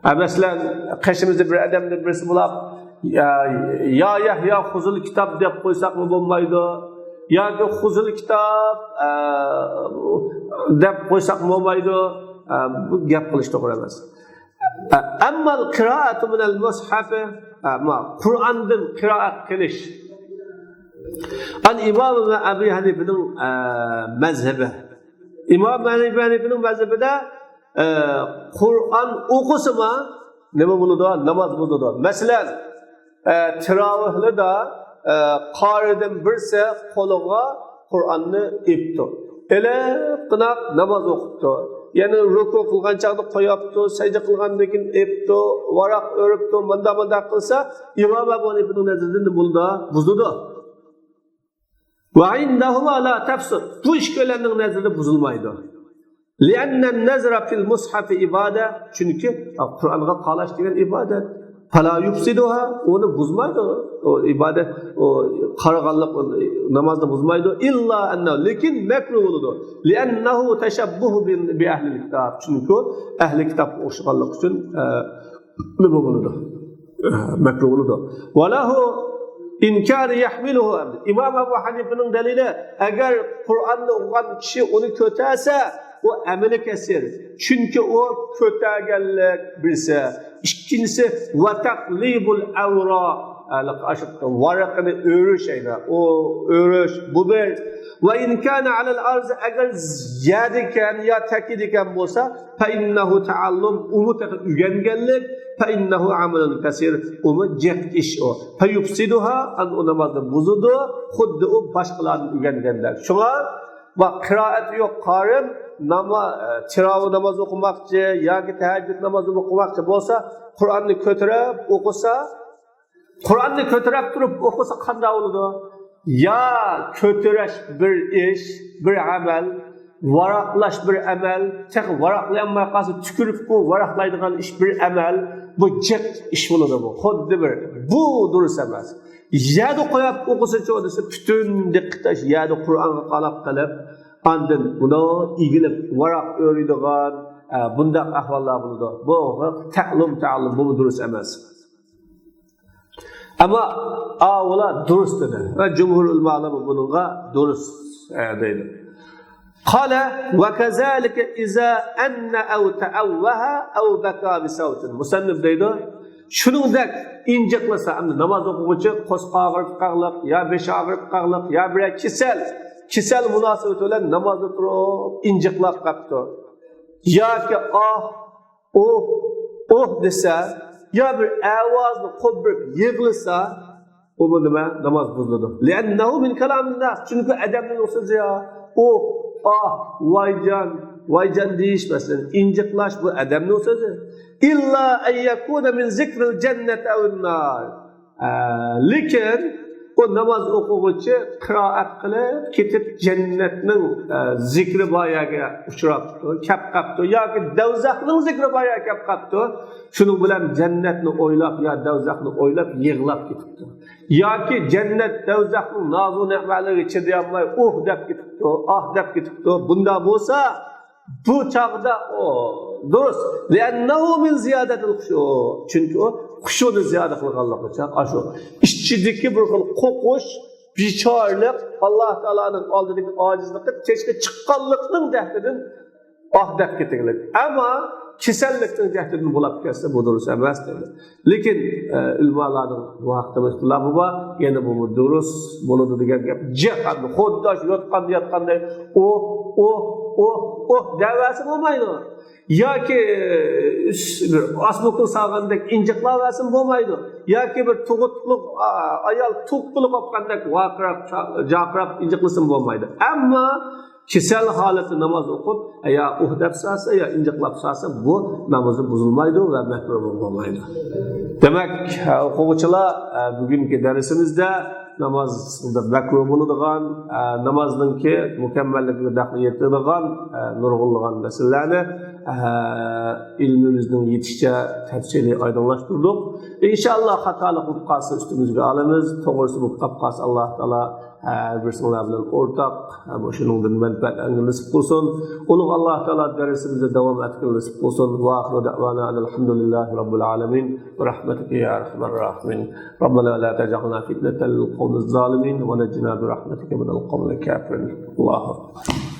ھە، مەسىلەن، قېشىمىزدا بىر ئادەمدىن بىرسى بولاپ، «يا، يا يەھيا، خۇزۇل كىتاب» دەپ قويساقمۇ بولمايدۇ. ياكى «خۇزۇل كىتاب»، ئە، دەپ قويساقمۇ بولمايدۇ. ئە، بۇ گەپ قىلىش توغرا ئەمەس. ئە، ئەممال قىرائەتۇ مىنەل مۇسھەفى، ئە، ما، قۇرئاندىن قىرائەت قىلىش. ئەن ئىمام ئەبى ھەنىفىنىڭ، ئە، مەزھىپى. ئىمام ئەبى ھەنىفىنىڭ مەزھىپىدە، ئە، قۇرئان ئوقۇسىمۇ نېمە بولىدۇ؟ ناماز بۇزۇلىدۇ. مەسىلەن، ئە، تىراۋىھلىدا، ئە، قارىدىن بىرسى قولىغا قۇرئاننى ئېپتۇ. ئېلىپقىناق ناماز ئوقۇپتۇ. يەنى رۇكۇ قىلغان چاغدا قوياپتۇ، سەجدە قىلغاندىن كېيىن ئېپتۇ، ۋاراق ئۆرۈپتۇ، مۇنداق، مۇنداق قىلسا، ئىمام ئەبۇ ھەنىفىنىڭ نەزىرىدە نېمە بولىدۇ؟ بۇزۇلىدۇ. وعندهما لا تفسد. بۇ ئىككىلەننىڭ نەزىرىدە بۇزۇلمايدۇ. لأن النظر في المصحف عبادة. چۈنكى قۇرئانغا قاراش دېگەن ئىبادەت. فلا يفسدها. ئۇنى بۇزمايدۇ. ئۇ ئىبادەت، ئۇ قارىغانلىق نامازنى بۇزمايدۇ. إلا أنه، لېكىن مەكرۇھ بولىدۇ. لأنه تشبه بأهل الكتاب. چۈنكى ئەھلى كىتابقا ئوخشىغانلىقى ئۈچۈن، ئە، نېمە بولىدۇ؟ مەكرۇھ بولىدۇ. وله إن كان يحمله. ئىمام ئەبۇ ھەنىفىنىڭ دەلىلى، ئەگەر قۇرئاننى ئوقۇغان كىشى ئۇنى كۆتەرسە، ئۇ ئەمىلى كەسىر. چۈنكى ئۇ كۆتەرگەنلىك بىرسى. ئىككىنچىسى، وتقليب الأوراق. ھېلىقى ئاشۇ ۋارىقىنى ئۆرۈش، ئەينە، ئۇ ئۆرۈش، بۇ بىر. وإن كان على الأرض، ئەگەر يەردىكەن يا تەكىدىكەن بولسا، فإنه تعلم، ئۇمۇ تېخى ئۆگەنگەنلىك، فإنه عمل كثير، ئۇمۇ جىق ئىش ئۇ. فيفسدها، ئەن ئۇ نامازنى بۇزىدۇ، خۇددى ئۇ باشقىلاردىن ئۆگەنگەندەك. شۇڭا، ۋە قىرائەت يوق قارىم، ناما-، تىراۋىھ ناماز ئوقۇماقچى ياكى تەھەججۇد نامازى ئوقۇماقچى بولسا، قۇرئاننى كۆتۈرۈپ ئوقۇسا، قۇرئاننى كۆتۈرۈپ تۇرۇپ ئوقۇسا قانداق بولىدۇ؟ يا كۆتۈرۈش بىر ئىش، بىر ئەمەل، ۋاراقلاش بىر ئەمەل، تېخى ۋاراقلىيالماي قالسا، تۈكۈرۈپمۇ ۋاراقلايدىغان ئىش بىر ئەمەل، بۇ جىق ئىش بولىدۇ بۇ. خۇددى بىر، بۇ دۇرۇس ئەمەس. يەردە قويۇپ ئوقۇسىچۇ دېسە، پۈتۈن دىققىتى يەردە قۇرئانغا قاراپ قېلىپ، ئاندىن بۇنى ئېگىلىپ ۋاراق ئۆرۈيدىغان، ئە، بۇنداق ئەھۋاللار بولىدۇ. بۇ تەئەللۇم، تەئەللۇم، بۇ دۇرۇس ئەمەس. ئەمما ئاۋۇلار دۇرۇس دېدى. ۋە جۇمھۇر ئۆلىمالار بۇنىڭغا دۇرۇس، ئە، دەيدۇ. قال، وكذلك إذا أن أو تأوه أو بكى بصوت. مۇسەننىپ دەيدۇ، شۇنىڭدەك ئىنجىقلىسا، ئەمدى ناماز ئوقۇغۇچى قورسىقى ئاغرىپ قالغانلىق، يا بېشى ئاغرىپ قالغانلىق، يا بىرەر كېسەل، كېسەل مۇناسىۋىتى بىلەن نامازدا تۇرۇپ ئىنجىقلاپ قاپتۇ. ياكى ئاھ، ئۇھ، ئۇھ دېسە، يا بىر ئاۋازنى قوپۇرۇپ يىغلىسا، ئۇ بۇ نېمە؟ ناماز بۇزۇلىدۇ. لأنه من كلام الناس. چۈنكى ئادەمنىڭ سۆزى يا. ئۇھ، ئاھ، ۋايجان، ۋايجان دېيىش، مەسىلەن، ئىنجىقلاش، بۇ ئادەمنىڭ سۆزى. إلا أن يكون من ذكر الجنة أو النار. ئە، لېكىن ئۇ ناماز ئوقۇغۇچى قىرائەت قىلىپ كېتىپ، جەننەتنىڭ، ئە، زىكرى بار يەرگە ئۇچراپتۇ، كەپ قاپتۇ، ياكى دوزاخنىڭ زىكرى بار يەرگە كەپ قاپتۇ. شۇنىڭ بىلەن جەننەتنى ئويلاپ يا دوزاخنى ئويلاپ يىغلاپ كېتىپتۇ. ياكى جەننەت، دوزاخنىڭ نازۇ نېمەتلىرىگە چىدىيالماي، ئۇھ دەپ كېتىپتۇ، ئاھ دەپ كېتىپتۇ. بۇنداق بولسا، بۇ چاغدا ئۇ دۇرۇس. لأنه من زيادة الخشوع. چۈنكى ئۇ خۇشۇنى زىيادە قىلغانلىقى ئۈچۈن، ئاشۇ ئىچىدىكى بىر خىل قورقۇش، بىچارىلىق، ئاللا تائالانىڭ ئالدىدىكى ئاجىزلىقى، چېچىقى چىققانلىقنىڭ جەھتىدىن ئاھ دەپ كېتىگلىك. ئەمما كېسەللىكنىڭ جەھتىدىن بولاپ كەتسە، بۇ دۇرۇس ئەمەس دەيدۇ. لېكىن، ئە، ئۆلىمالارنىڭ بۇ ھەقتە ئىختىلاپى بار. يەنە بۇمۇ دۇرۇس بولىدۇ دېگەن گەپ جىق. ئەمدى خۇددى شۇ ياتقاندا ياتقاندا ئۇھ، ئۇھ، ئۇھ، ئۇھ دەۋەرسە بولمايدۇ. ياكى، ئۈس-، بىر ئاسمۇكۇل سالغاندەك ئىنجىقلاۋەرسىمۇ بولمايدۇ. ياكى بىر تۇغۇتلۇق، ئا-، ئايال تۇغۇتلۇق بولغاندەك ۋارقىراپ، چا-، جارقىراپ ئىنجىقلىسىمۇ بولمايدۇ. ئەمما كېسەل ھالەتتە ناماز ئوقۇپ، يا ئۇھ دەپ سالسا، يا ئىنجىقلاپ سالسا، بۇ نامىزى بۇزۇلمايدۇ ۋە مەكرۇھ بولمايدۇ. دېمەك، ئوقۇغۇچىلار، بۈگۈنكى دەرسىمىزدە ناماز مەكرۇھ بولىدىغان، نامازنىڭكى مۇكەممەللىكىگە دەخلى يېتىدىغان نۇرغۇنلىغان مەسىلىلەرنى ئىلمىمىزنىڭ يېتىشىچە تەپسىلىي ئايدىڭلاشتۇردۇق. ئىنشائاللا، خاتالىق بولۇپ قالسا، ئۈستىمىزگە ئالىمىز، توغرىسى بولۇپ قالسا، ئاللا تائالا ھەر بىرسىڭلار بىلەن ئورتاق، ھە، مۇشۇنىڭدىن مەنپەئەتلەنگىلى نېسىپ قىلسۇن. ئۇلۇغ ئاللا تائالا دەرسىمىزدە داۋام ئەتكىلى نېسىپ قىلسۇن. ۋە ئاخىرۇ دەئۋانا ئەنىل ھەمدۇلىللاھى رەببىل ئالەمىن. بىرەھمەتىكە يا ئەرھەمەر راھىمىن. رەببەنا لا تەجئەلنا فىتنەتەن لىل قەۋمىز زالىمىن ۋە نەججىنا بىرەھمەتىكە مىنەل قەۋمىل كافىرىن. ئاللاھۇ ئەكبەر.